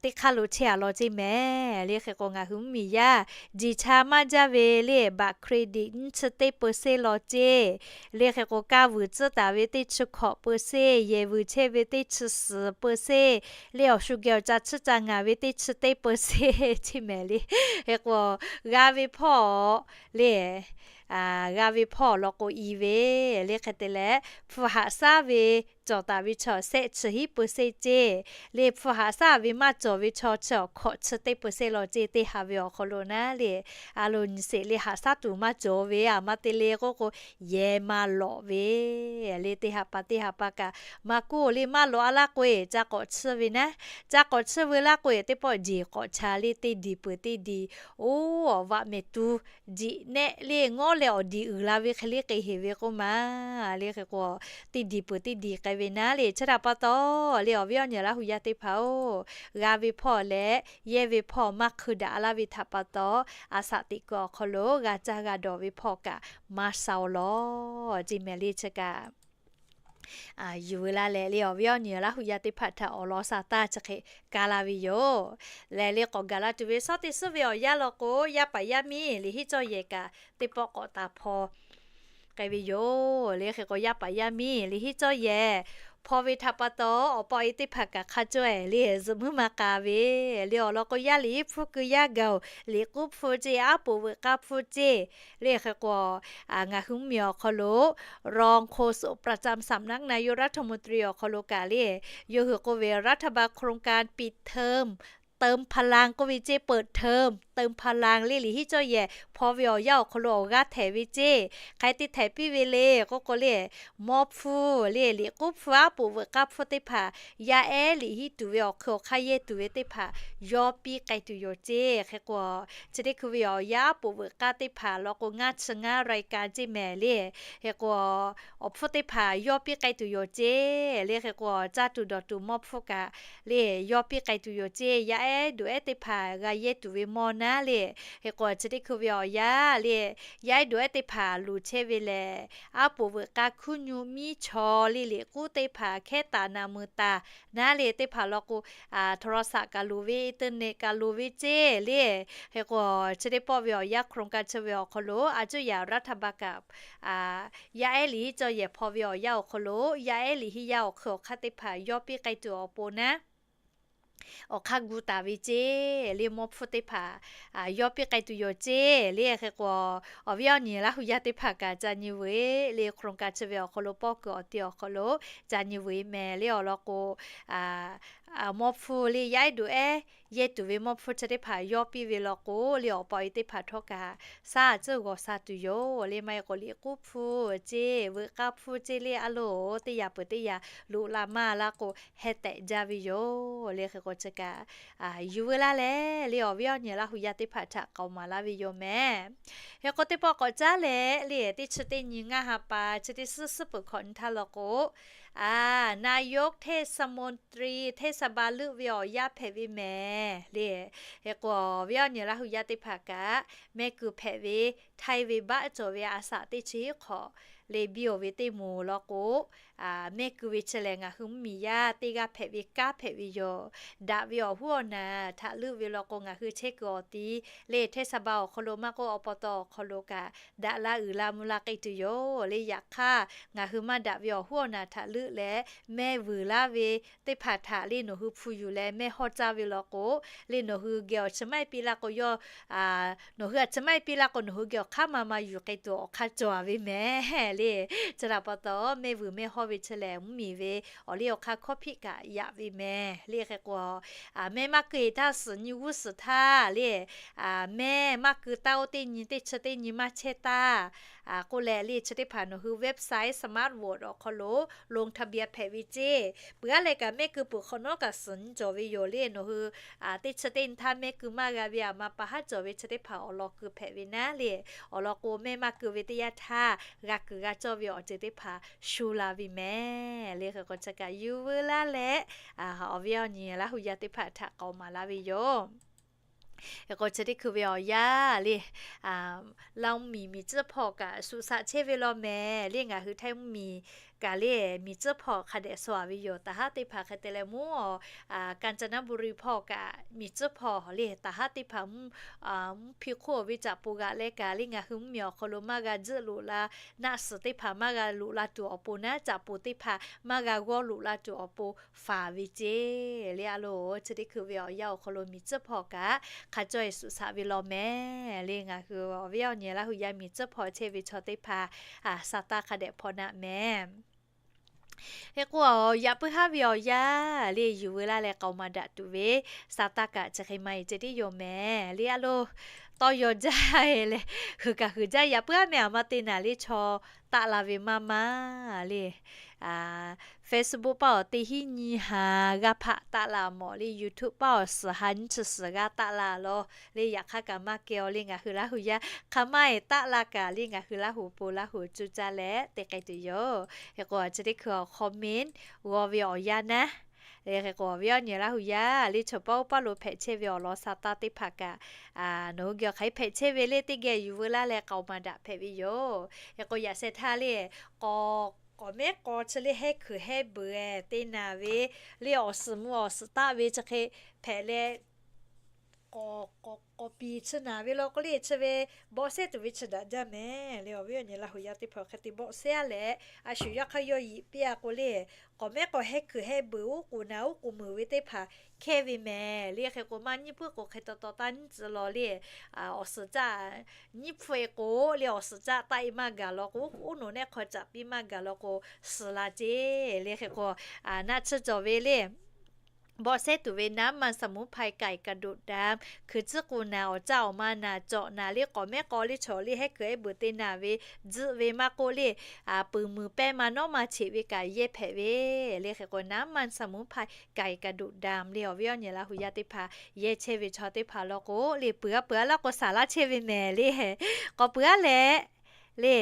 teˇ hk'aˇ lo chehˇ a law ceˇ mehˍ le. Hk'e k'o, ngaˬ hui mvuhˇmiˬ yaˇ jiˬ cha maˇ jaˇ ve le, baꞈ เครดิต nyiˇ chi teˇ เปอร์เซ็นต์ law ceˇ le. Hk'e k'o, kaˇ vuiˬ tcuhˉ taˍ ve teˇ chi hkawꞈ เปอร์เซ็นต์, yehˬ vuiˬ chehˇ ve teˇ chi suhˍ เปอร์เซ็นต์ le, awˬ shu geh awˬ ca tsuhˇ ca ngaˬ ve teˇ chi teˇ เปอร์เซ็นต์ ceˇ mehˍ le. Hk'e k'o, g'a ve hpawˇ le, g'a ve hpawˇ law k'o i ve le. Hk'e te leh, hpu haꞈ shaˉ ve cawˬ taˍ ve chaw sehˆ chi hiˉ เปอร์เซ็นต์ ceˇ le. Hpu haꞈ shaˉ ve maˇ cawˬ ve chaw chi awˬ hkawꞈ chi teˇ เปอร์เซ็นต์ law ceˇ, teˇ ha ve awˬ hk'aw lo naˉ le. A lo nyi sheˍ le, haꞈ shaˉ tuˬ maˇ cawˬ ve aˬ ma te le k'oˆ k'o, yehˇ maˇ lawꞈ ve le. Teˇ ha pa teˇ ha pa kaꞈ maˇ kuˉ le, maˇ lawꞈ a laˇ k'o e, ca k'awꞈ tsuhˇ ve naˉ. Ca k'awꞈ tsuhˇ ve laˇ k'o e, teˇ pawˆ jeˬ k'awꞈ cha le, teˇ diˬ peuˬ teˇ diˬ, oˇ, awˬ vaꞈ mehˍ tu jiꞈ nehˆ le, ngawˉ leh awˬ diˬ uiˍ la ve hk'e le k'ai heˍ ve k'oˆ ma le. Hk'e k'o, teˇ diˬ peuˬ teˇ diˬ k'ai ve naˉ le. Chi htaꞈ pa taw le, awˬ viˉ awˬ nyi Laˇ hu yaˇ teˇ hpaˍ-oˬ, g'a ve hpawˇ leh yehˇ ve hpawˇ maˇ hkui daꞈ laˇ ve htaꞈ pa taw, a shaꞈ teꞈ kuiˬ awˬ hk'aw lo g'a caˇ g'a dawˬ ve hpawˇ kaꞈ maˇ sha-oˬ law ceˇ mehˍ le. Chi kaꞈ yuˬ ve la leh le, awˬ viˉ awˬ nyi Laˇ hu yaˇ teˇ hpaˍ htaꞈ awˬ lawn sha taˇ chi hk'e ka la ve yoˬ. Lehˬ le, k'awꞈ gaˬ la tuˬ ve shawˉ teˇ suhˉ ve awˬ yanˇ law k'o, yaˇ paˍ yaˇ miˇ liꞈ henˇ cawˇ yehˬ kaꞈ teˇ pawˆ k'awꞈ taˍ hpaw k'ai ve yoˬ le. Hk'e k'o, yaˇ paˍ yaˇ miˇ liꞈ henˇ cawˇ yehˬ hpaw ve htaꞈ pa taw, awˬ pa awˬ e teˇ hpaˍ kaꞈ hk'a cawˇ e le, zuhꞈ muiˉ ma k'a ve le. Awˬ lawn k'o, yaˇ liꞈ henˇ hpfuhˇ keu yaˇ gaˬ-oˬ, liꞈ k'uˉ hpfuhˇ ceˇ, aˉ poꞈ veuꞈ k'aˇ hpfuhˇ ceˇ le. Hk'e k'o, ngaˬ hui mvuhˇmiˬ awˬ hk'aw lo รองโฆษกประจำสำนักนายกรัฐมนตรี awˬ hk'aw lo kaꞈ le, yawˇ hui k'oˆ ve รัฐบาลโครงการปิดเทอม เติมพลัง k'oˆ ve ceˇ, เปิดเทอม เติมพลัง le, liꞈ henˇ cawˇ yehˬ hpaw ve awˬ yanˇ awˬ hk'aw lo awˬ g'aˇ htehꞈ ve ceˇ. Hk'aˬ hk'e te htehꞈ piˇ ve le k'oˆ k'o le, mawˇ hpfuhˇ le, liꞈ k'uˉ hpfuhˇ, aˉ poꞈ veuꞈ k'aˇ hpfuhˇ teˇ hpaˍ yaˇ ehˉ liꞈ henˇ tuˬ ve, awˬ hkui awˬ hk'aˇ yehˇ tuˬ ve teˇ hpaˍ yawˇ piˇ k'ai tuˬ yoˬ ceˇ. Hk'e k'o, chi teˇ hkui ve awˬ yanˇ aˉ poꞈ veuꞈ k'aˇ teˇ hpaˍ law k'o, ngaˇ chi ngaˇ รายการ ceˇ mehˍ le. Hk'e k'o, awˬ hpfuhˇ teˇ hpaˍ yawˇ piˇ k'ai tuˬ yoˬ ceˇ le. Hk'e k'o, caˇ tuˬ dawˬ tuˬ mawˇ hpfuhˇ kaꞈ le, yawˇ piˇ k'ai tuˬ yoˬ ceˇ. Yaˇ yaˇ ehˉ duˬ ehˉ teˇ hpaˍ g'a yehˇ tuˬ ve mawˇ naˉ le. Hk'e k'o chi teˇ hkui ve awˬ yanˇ le, yaˇ ehˉ duˬ ehˉ teˇ hpaˍ luˬ chehˇ ve lehˬ, aˉ poꞈ veuꞈ k'a hkuˇ nyu miˉ chaw le, liꞈ k'uˉ teˇ hpaˍ hkehˉ taˍ naˍ mui taˍ naˉ le teˇ hpaˍ law k'o, โทรศัพท์ kaꞈ loˍ ve, internet kaꞈ loˍ ve ceˇ le. Hk'e k'o chi teˇ pawˆ ve awˬ yanˇ โครงการ chi ve awˬ hk'aw lo a cuˇ yaꞈ รัฐบาล kaꞈ yaˇ ehˉ liꞈ hiˆ cawˇ yehˬ hpaw ve awˬ yanˇ awˬ hk'aw lo yaˇ ehˉ liꞈ hiˆ yaˇ awˬ hk'ui awˬ hk'aˇ teˇ hpaˍ yawˇ piˇ k'ai tuˬ awˬ pon naˉ, awˬ hk'aˇ gu taˍ ve ceˇ le. Mawˇ hpfuhˇ teˇ hpaˍ yawˇ piˇ k'ai tuˬ yoˬ ceˇ le. Hk'e k'o awˬ viˉ awˬ nyi Laˇ hu yaˇ teˇ hpaˍ kaꞈ ca nyi veuˬ le, โครงการ chi ve awˬ hk'aw lo pawˇ kuiˬ awˬ ti awˬ hk'aw lo ca nyi veuˬ mehˍ le. Awˬ lawn k'o, mawˇ hpfuhˇ le yaˇ ehˉ duˬ ehˉ yehˇ tuˬ ve mawˇ hpfuhˇ chi teˇ hpaˍ yawˇ piˇ ve law k'o le, awˬ pa awˬ e teˇ hpaˍ htawˇ kaꞈ shaˉ tcuhˇ g'awˬ sha tuˬ yoˬ le. Maˇ heˆ k'o liꞈ k'uˉ hpfuhˇ ceˇ, veuꞈ k'aˇ hpfuhˇ ceˇ le, a loˍ teˇ yaꞈ peuˬ teˇ yaꞈ loꞈ la maˇ laˇ k'o heh tehꞈ jaˇ ve yoˬ le. Hk'e k'o chi kaꞈ yuˬ veu laˇ leh le, awˬ viˉ awˬ nyi Laˇ hu yaˇ teˇ hpaˍ htaꞈ k'aoˍ maˍ laˇ ve yoˬ mehˍ. Hk'e k'o teˇ pawˆ k'awꞈ caˉ leh le, teˇ chi teˇ nyi ngaˇ ha pa chi teˇ suhˉ suhˉ peuˬ hkawꞈ nyi htaˇ law k'o, a, นายกเทศมนตรี เทศบาล leuˆ ve awˬ yanˇ hpehꞈ ve mehˍ le. Hk'e k'o awˬ viˉ awˬ nyi Laˇ hu yaˇ teˇ hpaˍ kaꞈ mehˆ keu hpehꞈ ve, htaiˇ ve baˆ cawˬ ve a saꞈ teˇ chi hiˆ hk'awꞈ le biˇ oˬ ve teˇ moˍ law k'o, mehˆ keu ve chi lehˬ ngaˬ hui mvuhˇmiˬ yaˇ teˇ g'aˇ hpehꞈ ve kanˉ hpehꞈ ve yoˬ. Daꞈ ve awˬ huˉ awˬ naˍ htaꞈ leuˆ ve law k'o, ngaˬ hui chehˇ kuiˬ awˬ ti le เทศบาล awˬ hk'aw lo maˇ k'oˆ, awˬ pa taw awˬ hk'aw lo kaꞈ daꞈ la uiˍ la mvuh la k'ai tuˬ yoˬ le. Yaꞈ hk'aˇ ngaˬ hui maˇ daꞈ ve awˬ huˉ awˬ naˍ htaꞈ leuˆ leh mehˆ vuiˬ laˇ ve teˇ hpaˍ htaꞈ le nawˬ hui hpu yuˬ leh mehˆ hawˇ caˇ ve law k'o, le nawˬ hui geh awˬ chi maˇ heˆ piˇ laˇ k'o, yawˇ nawˬ hui a chi maˇ heˆ piˇ laˇ k'o, nawˬ hui geh awˬ hk'aˇ ma ma yuˬ k'ai tuˬ awˬ hk'aˇ cawˬ ve mehˍ le. Chi htaꞈ pa taw mehˆ vuiˬ mehˆ hawˇ ve chi lehˬ mvuhˇmiˬ ve awˬ liˇ awˬ hk'aˇ hkawˇ hpiˆ kaꞈ yaꞈ ve mehˍ le. Hk'e k'o mehˆ maˇ keu eˬ htaˇ suhˍ nyi g'uˇ suhˍ htaˇ le, mehˆ maˇ keu taˇ oˇ teˇ nyi teˇ chi teˇ nyi maˇ chehˇ taˇ k'oˆ leh le, chi teˇ hpaˍ nawˬ hui website Smart Vote awˬ hk'aw lo ลงทะเบียน hpehꞈ ve ceˇ. Peuˬ aˉ leh kaꞈ mehˆ keu peuˬ hk'awꞈ nawˉ kaꞈ suhˍ nyi cawˬ ve yoˬ le. Nawˬ hui teˇ chi teˇ nyi htaˇ mehˆ keu maˇ g'a ve aˬ ma pa haˉ cawˬ ve chi teˇ hpaˍ awˬ lawn keu hpehꞈ ve naˉ le. Awˬ lawn k'o mehˆ maˇ keu ve teˇ yanˇ htaˇ g'a kuiˬ g'a cawˇ ve awˬ ceuˬ teˇ hpaˍ shu la ve mehˍ le. Hk'e k'o chi kaꞈ yuˬ veu laˇ leh, awˬ viˉ awˬ nyi Laˇ hu yaˇ teˇ hpaˍ htaꞈ k'aoˍ maˍ laˇ ve yoˬ. Hk'e k'o chi teˇ hkui ve awˬ yanˇ le, Laˇ mvuhˇmiˬ miˬ tcuhˉ hpawˇ kaꞈ shuꞈ shaꞈ chehˇ ve law mehˍ le. Ngaˬ hui Htaiˇ mvuhˇmiˬ kaꞈ le miˬ tcuhˉ hpawˇ hk'a dehꞈ sho a ve yoˬ. Taˍ haˉ teˇ hpaˍ hk'e te leh mvuhˇ, Kaˍsaˍnaˇbuˍriˍ hpawˇ kaꞈ miˬ tcuhˉ hpawˇ le, taˍ haˉ teˇ hpaˍ mvuhˇ hpi hk'oˆ ve caꞈ poˍ g'aꞈ leh kaꞈ le, ngaˬ hui mvuhˇmiˬ awˬ hk'aw lo maˇ g'a tzuhˆ loꞈ la, naˆ suhˍ teˇ hpaˍ maˇ g'a loꞈ la tuˬ awˬ pon naˉ, caꞈ poˍ teˇ hpaˍ maˇ g'a g'awˇ loꞈ la tuˬ awˬ pon faˍ ve ceˇ le. A loˍ, chi teˇ hkui ve awˬ yanˇ awˬ hk'aw lo miˬ tcuhˉ hpawˇ kaꞈ hk'a cawˇ e shuꞈ shaꞈ ve law mehˍ le. Ngaˬ hui awˬ viˉ awˬ nyi Laˇ hu yaˇ miˬ tcuhˉ hpawˇ chehˇ ve chaw teˇ hpaˍ, a, sa taˇ hk'a dehꞈ hpaw naˆ mehˍ. Hk'e k'o, yaꞈ puiˉ haˉ ve awˬ yanˇ le yuˬ veu laˇ leh k'aoˍ maˍ daꞈ tuˬ ve sa taˇ kaꞈ chi hk'e ma e ceh tiˉ yoˬ mehˍ le. A loˍ, tawˇ yaw jaˇ e leh, huiˍ kaꞈ huiˍ jaˇ. Yaꞈ puiˉ haˉ meh aˬ ma te naˍ le chaw taˆ la ve maˇ maˇ le. Facebook paˇ awˬ teˇ hinˉ nyi ha g'a hpaꞈ taˆ la mawˬ le, YouTube paˇ awˬ suhˍ ha nyiˇ chi suhˍ g'a taˆ la law le. Yaꞈ hk'aˇ kaꞈ maˇ keh aw le, ngaˬ hui Laˇ hu yaˇ hk'a maˇ e taˆ la kaꞈ le, ngaˬ hui Laˇ hu po Laˇ hu cuˇ caˇ leh te k'ai tuˬ yoˬ. Hk'e k'o chi teˇ hkui awˬ comment g'aw ve awˬ yanˇ naˉ, hk'e k'o awˬ viˉ awˬ nyi Laˇ hu yaˇ le chaw paˇ oˇ paˇ lo hpehꞈ chehˇ ve awˬ lawn sa taˇ teˇ hpaˍ kaꞈ, nawˬ hui geh awˬ hk'aˬ hk'e hpehꞈ chehˇ ve le teˇ geh yuˬ veu laˇ leh k'aoˍ maˍ daꞈ hpehꞈ ve yoˬ. Hk'e k'o yaꞈ sheh htaˇ le, k'awꞈ, k'awꞈ mehˉ k'aw chi le hehˉ hkuiˬ hehˉ beuˬ te naˍ ve le, awˬ suhˍ mvuh awˬ suhˍ taˆ ve chi hk'e hpehꞈ leh, k'awꞈ, k'awꞈ piˍ chi naˍ ve law k'o le, chi ve bawˆ sehˉ tuˬ ve chi daꞈ jaˇ mehˍ le. Awˬ viˉ awˬ nyi Laˇ hu yaˇ teˇ hpaˍ hk'e te bawˆ sehˉ a leh, a shu yaˇ hk'aˇ yawˇ yiꞈ piˇ a k'o le, k'awꞈ mehˉ k'aw hehˉ hkuiˬ hehˉ beuˬ oˉ k'oˍ naˍ oˉ k'oˍ meuˍ ve teˇ hpaˍ hkehˇ ve mehˍ le. Hk'e k'o maˇ nyiˇ hpuˇ k'o hk'e taw taw taˇ nyiˇ tcuh law le, awˬ suhˍ caˆ nyiˇ hpfuhˆ e k'o le, awˬ suhˍ caˆ taˆ e maˇ gaˬ law k'o, oˉ nawˬ nehˆ hk'aw caꞈ piˇ maˇ gaˬ law k'o, suhˍ la ceˇ le. Hk'e k'o naˆ tsuhˇ cawˬ ve le, bawˆ sehˉ tuˬ ve น้ำมันสมุนไพรไก่กระดูกดำ hkui tcuhˉ k'o naˍ, awˬ caˆ awˬ ma naˍ, cawꞈ naˍ le, k'awꞈ mehˉ k'aw le chaw le hehˉ hkuiˬ hehˉ beuˬ te naˍ ve, tzuhˆ ve maˇ k'oˆ le, puiˍ muiˬ pehˇ ma nawˉ ma cheꞈ ve kaꞈ yehˇ hpehꞈ ve le. Hk'e k'o naˆ maˇ saˍ muˉ hpaˇ k'ai ka doꞈ da le, awˬ viˉ awˬ nyi Laˇ huˍ yaˇ teˇ hpaˍ yehˇ chehˇ ve chaw teˇ hpaˍ law k'o le, peuˬ a peuˬ a laˇ k'o saˍ laˇ chehˇ ve mehˍ le. K'awꞈ peuˬ a leh le,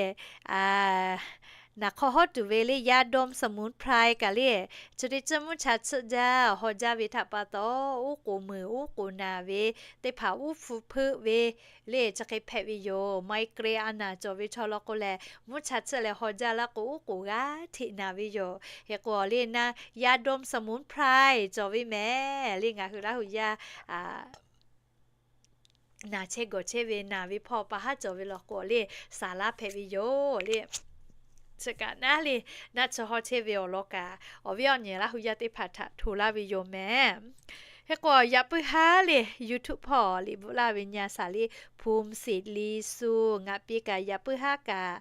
Naˍ hk'aw hawˉ tuˬ ve le ยาดมสมุนไพร kaꞈ le, chi teˇ ceuˬ mvuhˇ cha tsuhˆ jaˇ haw jaˇ ve htaꞈ pa taw, uˉ k'oˍ meuˍ uˉ k'oˍ naˬ ve, teˇ hpaˍ uˉ hpu hpeuˆ ve le chi hk'e hpehꞈ ve yoˬ. ไมเกรน a naˬ cawˬ ve chaw law k'o lehˬ, mvuhˇ cha tsuhˆ leh haw jaˇ laˇ k'o, uˉ k'oˍ g'aˇ hteꞈ naˬ ve yoˬ. Hk'e k'o le naˇ ยาดมสมุนไพร cawˬ ve mehˍ le. Ngaˬ hui Laˇ hu yaˇ naˬ chehˇ gawˬ chehˇ ve naˬ ve hpawˇ pa haˉ cawˬ ve law k'o le, saˍ laˇ hpehꞈ ve yoˬ le. Chi kaꞈ naˉ le, naˆ chi hawˇ chehˇ ve awˬ lawn kaꞈ, awˬ viˉ awˬ nyi Laˇ hu yaˇ teˇ hpaˍ htaꞈ hto laˇ ve yoˬ mehˍ. Hk'e k'o yaꞈ puiˉ haˉ le, YouTube hpawˇ liꞈ bvuhꞈ laˇ ve nyi a shaˍ le, ภูมิสิริสุข ngaˬ piˇ kaꞈ yaꞈ puiˉ haˉ kaꞈ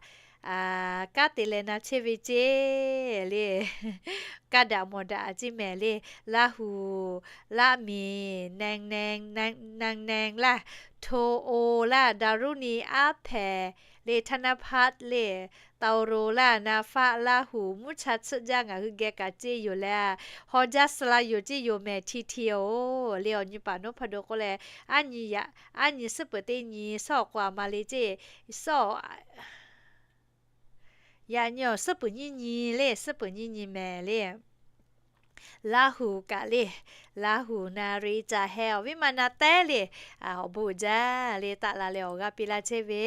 kanˉ te leh na chehˇ ve ceˇ le. Kaˇ daꞈ mawˬ daꞈ a ciˉ mehˍ le. Laˇ hu, Laˇ miˬ, Naˇ neh, Naˇ neh laˇ, Hto o laˇ, Daˍruˇ niˆ, Aˉ hpehˍ le, Htaˇ naˇ hpaˆ le, Taˇ ro laˇ, Naˇ faˆ, Laˇ hu mvuhˇ cha tsuhˆ jaˇ ngaˬ hui geh kaꞈ ceˇ yoˬ le. Haw jaˇ suh la yoˬ ceˇ yoˬ mehˍ hti hti oˬ le. Awˬ nyi paˍ nawˉ hpaˇ do k'oˆ leh, aˉ nyi yaꞈ, aˉ nyi suhˉ peuˬ teˇ nyi suhˉ awˬ k'o a ma le ceˇ, suhˉ yaꞈ nyi awˬ suhˉ peuˬ nyiˇ nyi le, suhˉ peuˬ nyiˇ nyi mehˍ le. Laˇ hu kaꞈ le, Laˇ hu na re caˬ heh awˬ viˉ ma na tehˉ le, awˬ bon uiˍ jaˇ le. Taˆ la leh awˬ g'aˇ piˇ laˇ chehˇ ve,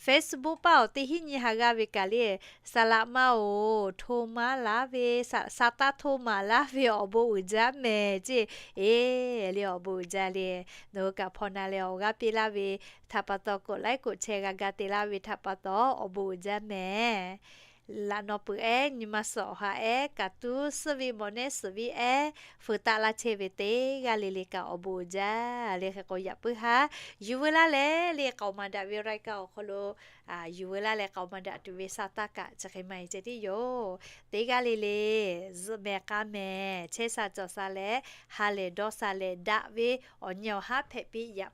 Facebook paˇ awˬ teˇ hinˉ nyi ha g'aˇ ve kaꞈ le, saˍ laꞈ ma oˬ, hto maˇ laˇ ve, saˍ taˇ hto maˍ laˇ ve awˬ bon uiˍ jaˇ mehˍ ceˇ. Eˬ le, awˬ bon uiˍ jaˇ le. Nawˬ hui kaꞈ hpaw na leh awˬ g'aˇ piˇ laˇ ve htaꞈ pa taw, กดไลค์ กดแชร์ g'a ga te laˇ ve htaꞈ pa taw awˬ bon uiˍ jaˇ mehˍ. Laꞈ naw peuˬ ehˉ nyi ma suhˍ awˬ ha ehˉ kaꞈ tuˉ suhˉ ve mawˬ nehˉ suhˍ viˉ ehˉ feu taˆ laˇ chehˇ ve teˇ g'aˇ le le kaꞈ awˬ bon uiˍ jaˇ le. Hk'e k'o yaꞈ puiˉ haˉ yuˬ veu laˇ leh le, k'aoˍ maˍ daꞈ ve รายการ awˬ hk'aw lo yuˬ veu laˇ leh k'aoˍ maˍ daꞈ tuˬ ve sa taˇ kaꞈ chi hk'e maˇ heˆ ceh tiˉ yoˬ. Teˇ g'aˇ le le zuhꞈ mehˍ k'a mehˍ chehˇ sha cawˬ sha leh, ha lehˬ dawˇ sha lehˬ daꞈ ve awˬ nyi awˬ haˉ hpehꞈ piˇ yaꞈ